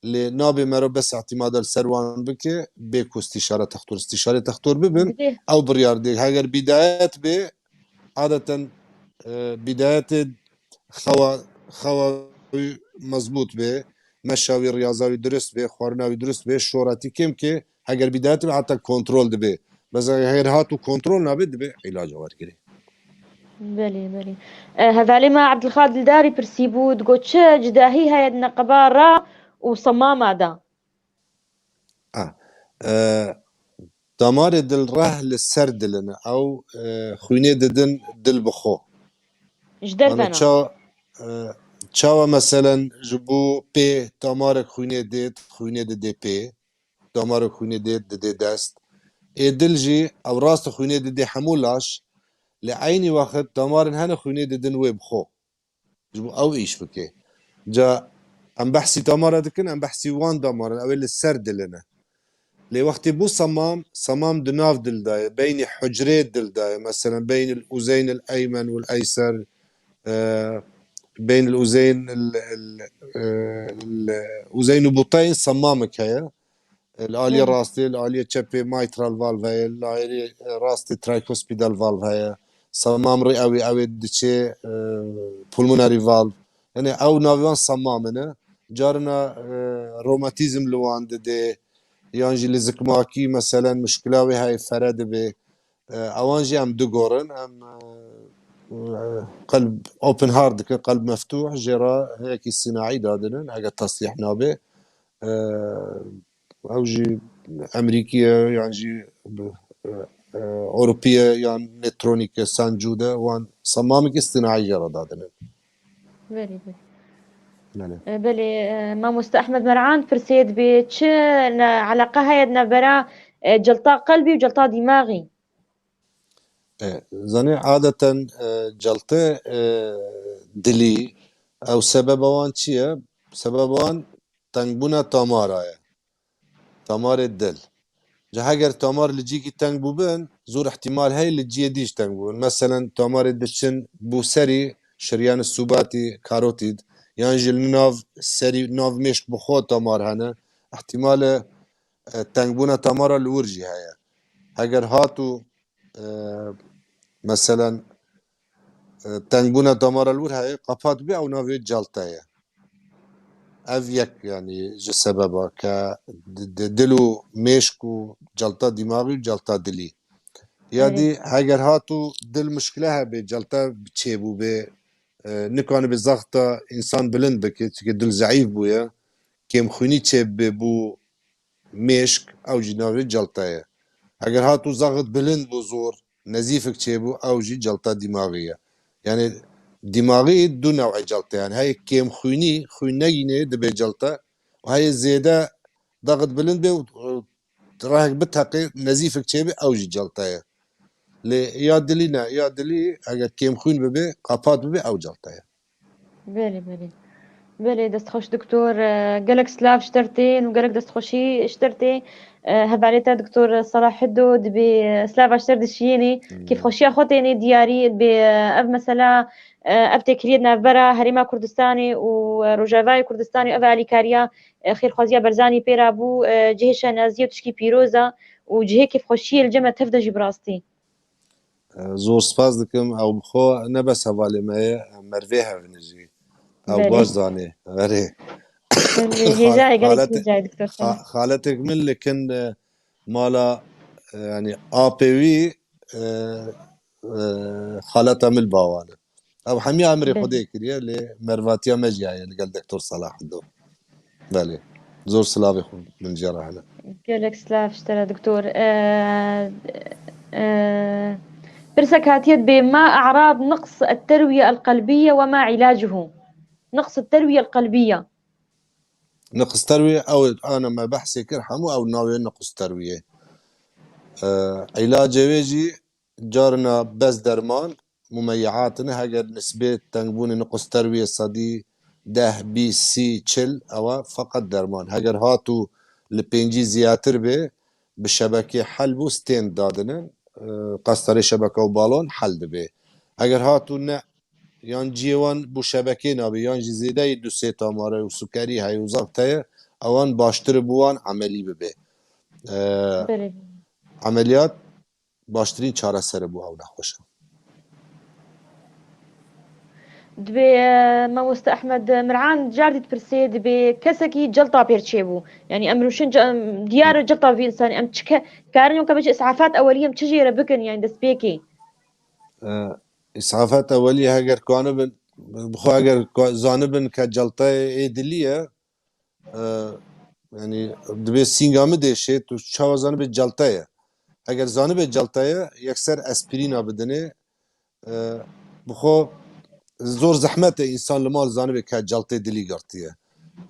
Lê nabe mero bes îtîmada li ser wan bike, bê ku stîşare textor, stîşarê textor bibin, Dibê. ew biryar dê. Heger bîdayet bê, adeten, e, bîdayetê xewa, xewa wî mezbût bê, meşa wî, riyaza wî dirust bê, xwarina wî dirust bê, şoratî kêm ke, heger bîdayet bê, heta kontrol dibe. Bes heger hat û kontrol nabe, dibe îlaca wergirê. Belê, belê. E, hevalê me Ebdilxalid Dildarî pirsîbû, digot, çi cudahî heye di neqeba ra û semama de? A, e, damarê dil reh li ser dil in. Ew, e, xwînê didin dil bi xwe. Ji derve Ana ne? ça-, e, çawa meselen ji bo pê damarek xwînê dê, xwînê didê pê, damarek xwînê dê, didê dest. Ê dil jî ew rast xwînê didê hemû laş, li eynî wexit damarên hene xwînê didin wê bi xwe. Ji bo ew îş bike. Ca em behsî damara dikin, em behsî wan damaran, ew ê li ser dil ne. Lê wextê bû semam, semam di nav dil de ye, beynî hucrê dil de ye. Meselen, beyn el uzeyn el eymen û el eyser, e, beyn el uzeyn el, el, e, el uzeyn û buteyn semamik heye. Li aliyê Hı. rastê, li aliyê çepê mitral valve ye, li aliyê rastê tricuspidal valve ye. Semam rê ew ê, ew ê diçe, e, pulmonary valve. Yani ew navê wan semam in. Carina, e, romatîzm li wan dide, yan jî li zikmakî, meselen, muşkila wê heye fere dibe. E, ewan jî em digorin, em, e, qelb open heart dikin, qelb meftûh, jê re heyekî sînaî dadinin, eger tesrîh nabe. E, ew jî Emerîkî ye, yan jî, e, e, Ewropî ye, yan Medtronic e, Sanjûd e, wan semamekî sînaî jê re dadinin. Belê, belê. Belê. E, belê, e, mamoste Ehmed Mer'an pirsê dibê, çi ne, eleqe heye di navbera, e, celta qelbî û celta dîmaxî? E, zanî, adeten, e, celte, e, dilî, ew sebeba wan çi ye? Sebeba wan tengbûna tamara ye. Tamarê dil. Ca heger tamar li cîkî teng bûbin, zor ihtimal heye li ciyê dî jî teng bûbin. Meselen, tamarê diçin bo serî, şiriyana sûbatî, karotîd, yan jî li nav serî, nav mêşk bi xwe tamar hene, ihtimale, e, tengbûna tamara li wir jî heye. Heger hat û, e, meselen, e, tengbûna damara li wir heye, qapa dibe, ew navê celte ye. Ev yek, yanî ji sebeba ke di, di dil û mêşk û celta dîmaxî û celta dilî. Ya Erê. dî heger hat û dil muşkile hebe, celta çêbûbe, e, nikanibe zaxta însan bilind bike, çike dil zeîf bûye, kêmxwînî çêbibe bo mêşk, ew jî navê celta ye. Heger hat û zaxit bilind bû zor, nezîfik çêbû, ew jî celta dîmaxî ye. Yani dîmaxî du new'ê celta ye. Yani heye kêmxwînî, xwîn negînê dibe celta. Û heye zêde daxit bilind be û, û rehek biteqê, nezîfik çêbe, ew jî celta ye. Lê ya dilî ne, ya dilî eger kêmxwîn bibe, qapat bibe, ew celte ye. Belê, belê. Belê, destxweş doktor. E, gelek silav ji te re tên û gelek destxweşî ji te re tê. E, hevalê te doktor Salahiddo dibê, e, silava ji te re dişiyênê. Kêfxweşiya xwe tênê diyarî dibê, e, ev mesela, e, ev têkiliyê di navbera Herêma Kurdistanê û, e, Rojavayê Kurdistanê û ev alîkariya, e, xêrxwaziya Barzanî pê re bû, e, cihê şehnaziyê û tişkî pîroz e û cihê kêfxweşiyê li cem me tev de jî bi rastî. Zor spas dikim. Ew bi xwe ne bes hevalê me ye, em mervê hev in jî. Ew baş zanê. Erê. Hêjayê gelek hêjayê doktor. Xaletek min li kin, e, mala, e, yani apê wî, e, e, xaleta min li bawan e. Ew hemiya emrê Xwedê kiriye, lê mervatiya me jî heye li gel doktor Salahiddo. Belê. Zor silavê xwe min jê re hene. Gelek silav ji te re doktor. E, e, pirsek hatiye dibê ma e'rad niqs et-terwiye el-qelbiye we ma ilacuhu. Niqs et-terwiye el-qelbiye. Niqs terwiye, ew ana me behsê kir, hemû ew navê niqs terwiye. E, îlacê wê jî carina bes derman, mumeyiat in, heger nisbê tengbûnê niqs terwiye sedî deh, bîst, sî, çil, ew e feqet derman. Heger hat û li pêncî ziyatir bê, bi şebekê helb û stent dadinin, e, qestarê şebeke û balon hel dibê. Heger hat û ne, yan cihê wan bû şebekê nabê, yan jî zêdeyî du sê tamare û sukerî heye û zeft heye, ewan baştir bû wan emelî bibe. E, Belê. Emeliyat baştirîn çareser e bo ew nexweşan. Dibê, e, mamoste Ehmed Mirhan car dî dipirsê, dibê kesekî celta pêr çêbû. Yanî em rûşin ce-, em diyar e celta vî însanî. Em çi ke-, karin weke bêje îsafat ewelî em çi jê re bikin, yanî destpêkê? E, îsafat ewelî heger kanibin, bi xwe heger ka-, zanibin ke celteyê ê dilî ye, e, yanî dibê sînga min dêşê, tu çawa zanibê celte ye. Heger zanibê celte ye, yekser aspirîna bidinê, e, bi xwe zor zehmet e însan li mal zanibê ke celtê dilî girtiye.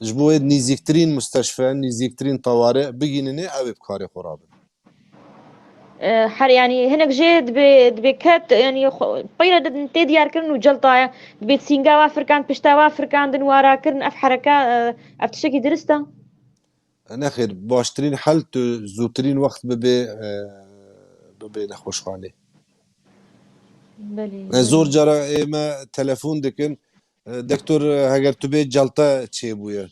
Ji bo wê nîzîktirîn musteşfe, nîzîktirîn taware bigîninê, ew ê bi karê xwe rabin. E, her, yanî hinek jê dibê, dibê ket, yanî xwe-, peyre de tê diyarkirin û celta ye. Dibê sînga wa firkand, pişta wa firkandin, wara kirin, ev hereke, e, ev tiştekî dirist e? Nexêr, baştirîn hel tu zûtirîn wext bibê, e, bibê nexweşxanê. Belê, E, zor belê. Cara ê me telefon dikin, e, Doktor, e, heger tu bê celte çêbûye,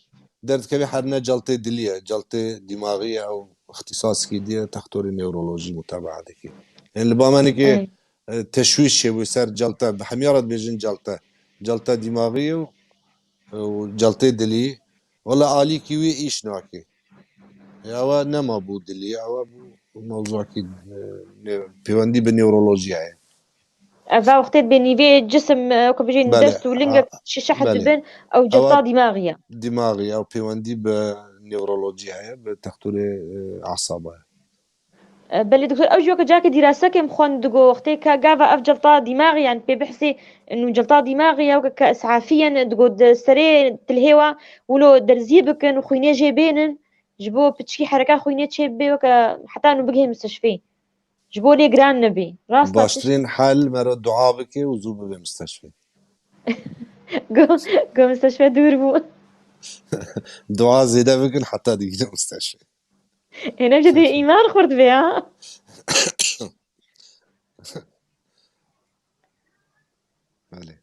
derdikevê her ne celtê dilî ye, celtê dîmaxî ye, ew ixtîsaskî diye, textorê newrolojî mutebaa dike. Ên li ba me nike, Ey. e, teşwîş çêbûye ser celte, bi hemiya re dibêjin celte. Celte dîmaxî ye û, û celtê dilî. Wela alîkî wî îş nake. Ya we nema bû dilî, ew bû mewzuakî, e, ne-, pêwendî bi newrolojî heye. Ev wextê dibê nîvê cisim, e, ku bijîn Belê, dest û lingek a, şişeht belê. dibin, ew Ewa cilta dîmaxî ye. Dîmaxî, ew pêwendî bi newrolojî heye, bi textorê, e, asaba ye. E, belê doktor, ew jî weke cakê dîrasekê min xwend digo, wextê ka gava ev cilta dîmaxî, yani pê bihsê nû cilta dîmaxî ye, weke ka isafî ye, digo di serê tilhê wa wilo derzî bikin û xwînê jê bênin, ji bo piçkî hereka xwînê çê bibe, weke heta nû bigihê mistişfê. Ji bo lê giran nebê. Rast e. Baştirîn hal mero dua bike û zû bibe mistişfê. Go, go mistişfe dûr bû. Dua zêde bikin heta digihîne mistişfê. Êne jî dê îman xurt be ya. Belê.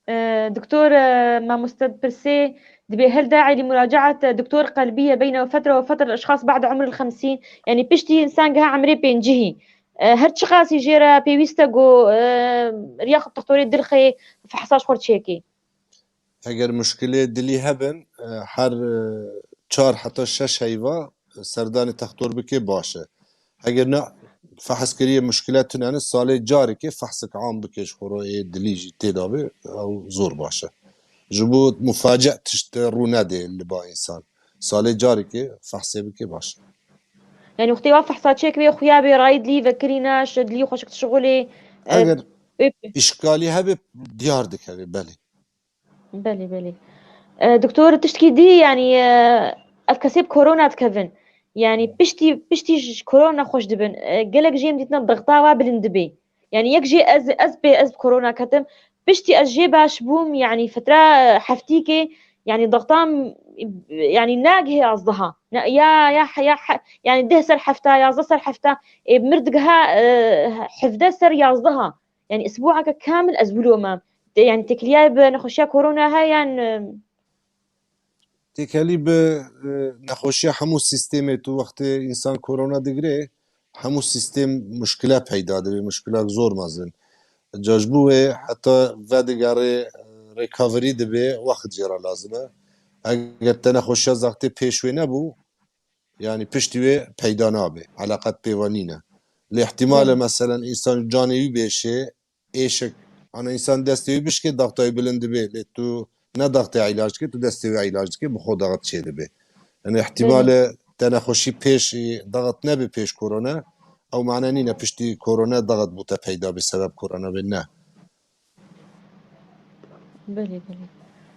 E, doktor, e, mamoste dipirsê, dibê hel daî li muracaet, e, doktor qelbiye beyne fetre ve fetre eşxas ba'de umr el xemsîn, yani piştî însan giha emrê pêncihî. E, her çiqasî jê re pêwîst e ku, e, riya xwe bi textorê dilxê fehsa ji xwe çêkê. Heger muşkilê dilî hebin, e, her, e, çar heta şeş heyva serdanê textor bike baş e. Heger ne fehs kiriye muşkile tune ne, salê careke fehsek am bike ji xwe re ê dilî jî tê de be, ew zor baş e. Ji bo muface tişt rû nedê li ba însan. Salê careke fehsê bike baş e. Yani wextê wa fehsa çêk bê, xuya bê rayî dilî vekirîne, ji dilî xweşik dişixulê, e, Eger ê- îşkalî hebe diyar dikeve, belê. Belê, belê. E, doktor, tiştkî dî, yani, e, ev kesê bi korona dikevin. Yani, piştî, piştî ji korona xweş dibin. E, gelek jê em dîtine dixta wa bilind dibê. Yani yek jê ez, ez pê, ez bi korona ketim. Piştî ez jê baş bûm, yani fitra heftîkê, yani dextan, yani nagihê yazdeha. Ne, ya, ya, ya, yani deh ser hefta, yazdeh ser hefta, ê, mir digiha, e, hevdeh ser yazdeha. Yani isbuaka kamil ez wilo me. Te-, yani têkiliyayê bi nexweşiya korona he yan, e, Têkelî bi, e, nexweşiya hemû sîstemê tu wextê însan korona digire, hemû sîstem muşkile peyda dibe, muşkilek zor mezin. Ca ji bo wê heta vedigere, e, recovery dibe, wext jê re lazim e. Eger te nexweşiya zextê pêş wê nebû, yani piştî wê peyda nabe, eleqet pê ve nîne. Lê ihtimal e, Belê. Meselen, însan canê wî bêşê, êşik. Ana însan destê wî bişkê, daxtayî bilind dibe. Lê tu ne daxtê îlac dike, tu destê wî îlac dike, bi xwe daxit çê dibe. Yani ihtimale te nexweşî pêş daxit nebe pêş korona, ew mane nîne piştî korona daxit bû te peyda be, sebeb korona be, ne. Belê, belê.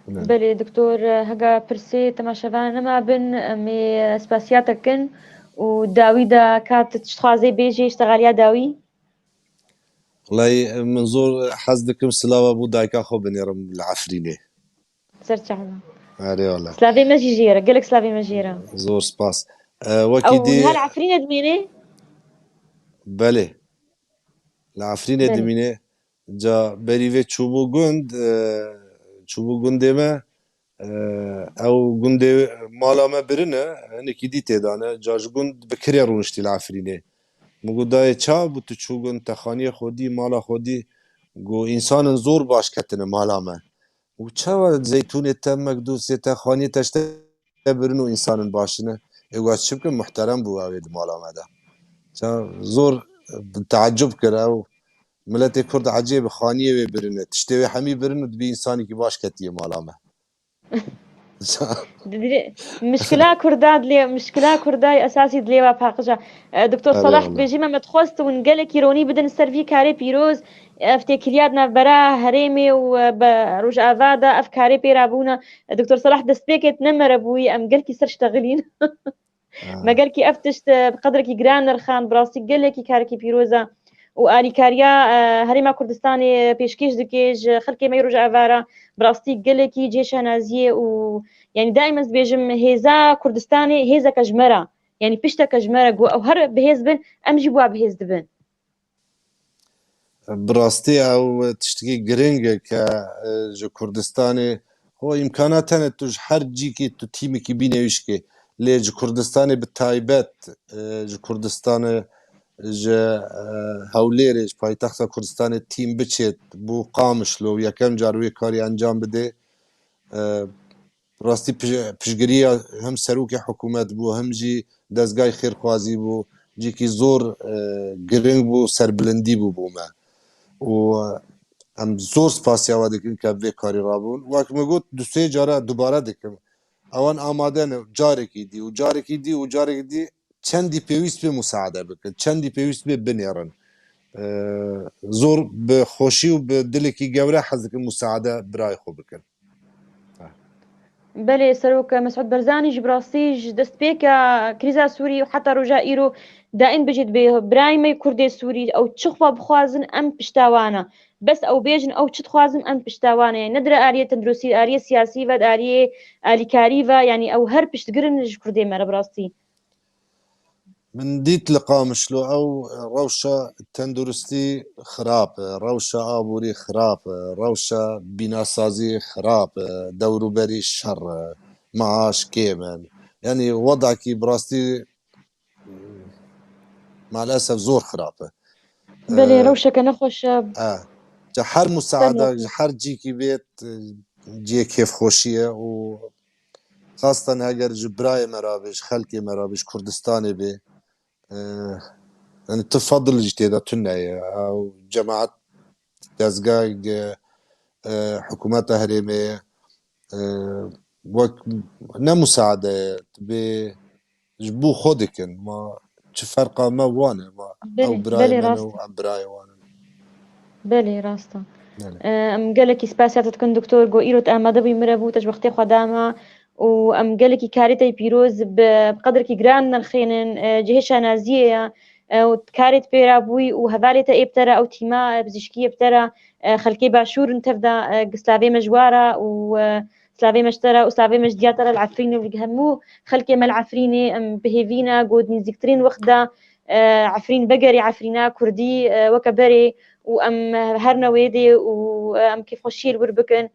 Ne. Belê, doktor, hega pirsê temaşevan nema bin, em ê spasiya te kin û dawî de ka tu tişt dixwazê bêjê, ji te xaliya dawî? Wellahî, min zor hez dikim silava bo dayika xwe binêrim li Efrînê. Ser çava. Erê wele. Slavê me jî jê re, gelek slavê me jê re. Zor spas. E, wekî Ew dî niha li Efrînê dimîne? Belê. Li Efrînê Belê. Dimîne. Ca berî vê çûbû gund, e, çûbû gundê me, e, ew gundê mala me birine, hinekî dî têdane. Ca ji gund bi kirê rûniştî li Efrînê. Min got, dayê, ça bû tu çû gund, te xaniyê xwe dî, mala xwe dî? Got, însanin zor baş ketine mala me. Û çawa zeytûnê te, mekdûsê te, xaniyê te ji te birin û însanin baş ne? Ê, got, çi bikim, muhterem bû ew ê di mala me de. Ça zor, e, teecub kir ew. Miletê Kurd ecêb e, xaniyê wê birine. Tiştê wê hemî birin û dibî însanekî baş ketiye mala me. Ça Didire, mişkila Kurda dilê, mişkila Kurda esasî dilê wa paqij e. E, Doktor Erê Salah wele. Dibêjî me, me dixwest hûn gelekî ronî bidin ser vî karê pîroz. Ev têkiliya di navbera herêmê û, e, be-, Rojava de ev karê pê rabûne. Doktor Salah destpêkê ne mere bûyî, em gelkî ser ştexilîn. Ha. Me gelkî ev tişt, e, bi qedrekî giran nirxand, bi rastî gelekî karekî pîroz e. Û alîkariya, e, Herêma Kurdistanê pêşkêş dike ji xelkê me yê Rojava re, bi rastî gelekî cihê şanaziyê û, yanî daîm ez dibêjim, hêza Kurdistanê hêzeke ji me re, yanî pişteke ji me re, ku ew her bihêz bin, em jî bi wa bihêz dibin. Bi rastî ew tiştekî giring e ke, e, ji Kurdistanê, xwe îmkana tene tu ji her cîkî tu tîmekî bîne wî şikê. Lê ji Kurdistanê bi taybet, e, ji Kurdistanê, ji, e, Hewlêrê, ji paytexta Kurdistanê tîm biçêt bo Qamişlo û yekem car wê karî encam bidê. E, Rastî pij-, piştgiriya hem serokê hikûmet bû, hem jî dezgayê xêrxwazî bû, cîkî zor, e, giring bû, serbilindî bû bo me. Û, e, em zor spasiya we dikin ke vê karî rabûn. Wek min got, du sê cara dubare dikim. Ewan amade ne, carekî dî û carekî dî û carekî dî çendî pêwîst bê musaade bikin, çendî pêwîst bê binêrin. E, zor bi xweşî û bi dilekî gewre hez dikin musaade birayê xwe bikin. Belê, Serok Mesûd Barzanî jî bi rastî ji destpêka krîza Sûrî û heta roja îro daîm bijî dibê, birayê me Kurdê Sûrî, ew çi xwe bixwazin, em pişta wan e. Bes ew bêjin, ew çi dixwazin, em pişta wan e. Ne dire aliyê tenduristî, aliyê siyasî ve, aliyê alîkarî ve, yanî ew her piştgir in ji Kurdê me re bi rastî. Min dît li Qamişlo ew rewşa tenduristî xirab e, rewşa aborî xirab e, rewşa bînasazî xirab e, dewrûberî şer e, meaş kêm in. Yanî wedakî bi rastî maalesef zor xirab e. Belê, e, rewşeke nexweş e. E, ji her musaada, ji her cîkî bêt, e, cihê kêfxweşî ye û xastan heger ji birayê me re be, ji xelkê me re be, ji Kurdistanê be, e, yani tu fadil jî tê de tune ye. Ew cemaet dezgah, e, e, hikûmeta herêmê, e, wek ne musaade ye, tu bê ji bo xwe dikin. Ma çi ferqa me wan e, ma ew Belê, birayê belê, me ne rast û e. Em birayê wan in. Belê, rast e. Belê. E, em gelekî spasiya te dikin, doktor, ku îro tu amade bûyî min re bû, te ji wextê xwe da me û em gelekî karê te yê pîroz bi, bi qedrekî giran nirxênin, e, cihê şanaziyê ye. û karê te pêra bûyî û hevalê te ê bi te re, ew tîma, e, pizîşkiyê bi te re, e, xelkê başûr in tev de, e, slavê me ji wa re û, e, slavê me ji te re û slavê me ji diya te re li Efrînê û li hemû xelkê me li Efrînê. Em bi hêvî ne ku di nîzîktirîn wext de, e, Efrîn vegerê Efrîna Kurdî, e, weke berê û em her ne wê dê û, e, em kêfxweşiyê li wir bikin.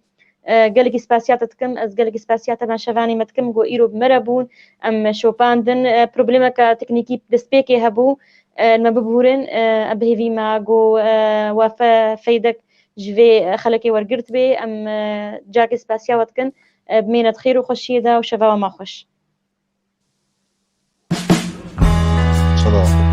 E, gelekî spasiya te dikim, ez gelekî spasiya te me şevanê me dikim, ku îro bi me re bûn, em şopandin. E, problemeke teknîkî destpêkê hebû, e, me bibûrin, e, em bi hêvî me ku, e, we fe-, feydek ji vê, e, xelekê wergirt bê, em, e, carekê spasiya we dikin, e, bimêne di xêr û xweşiyê de û şeva we ma xweş. Çilo.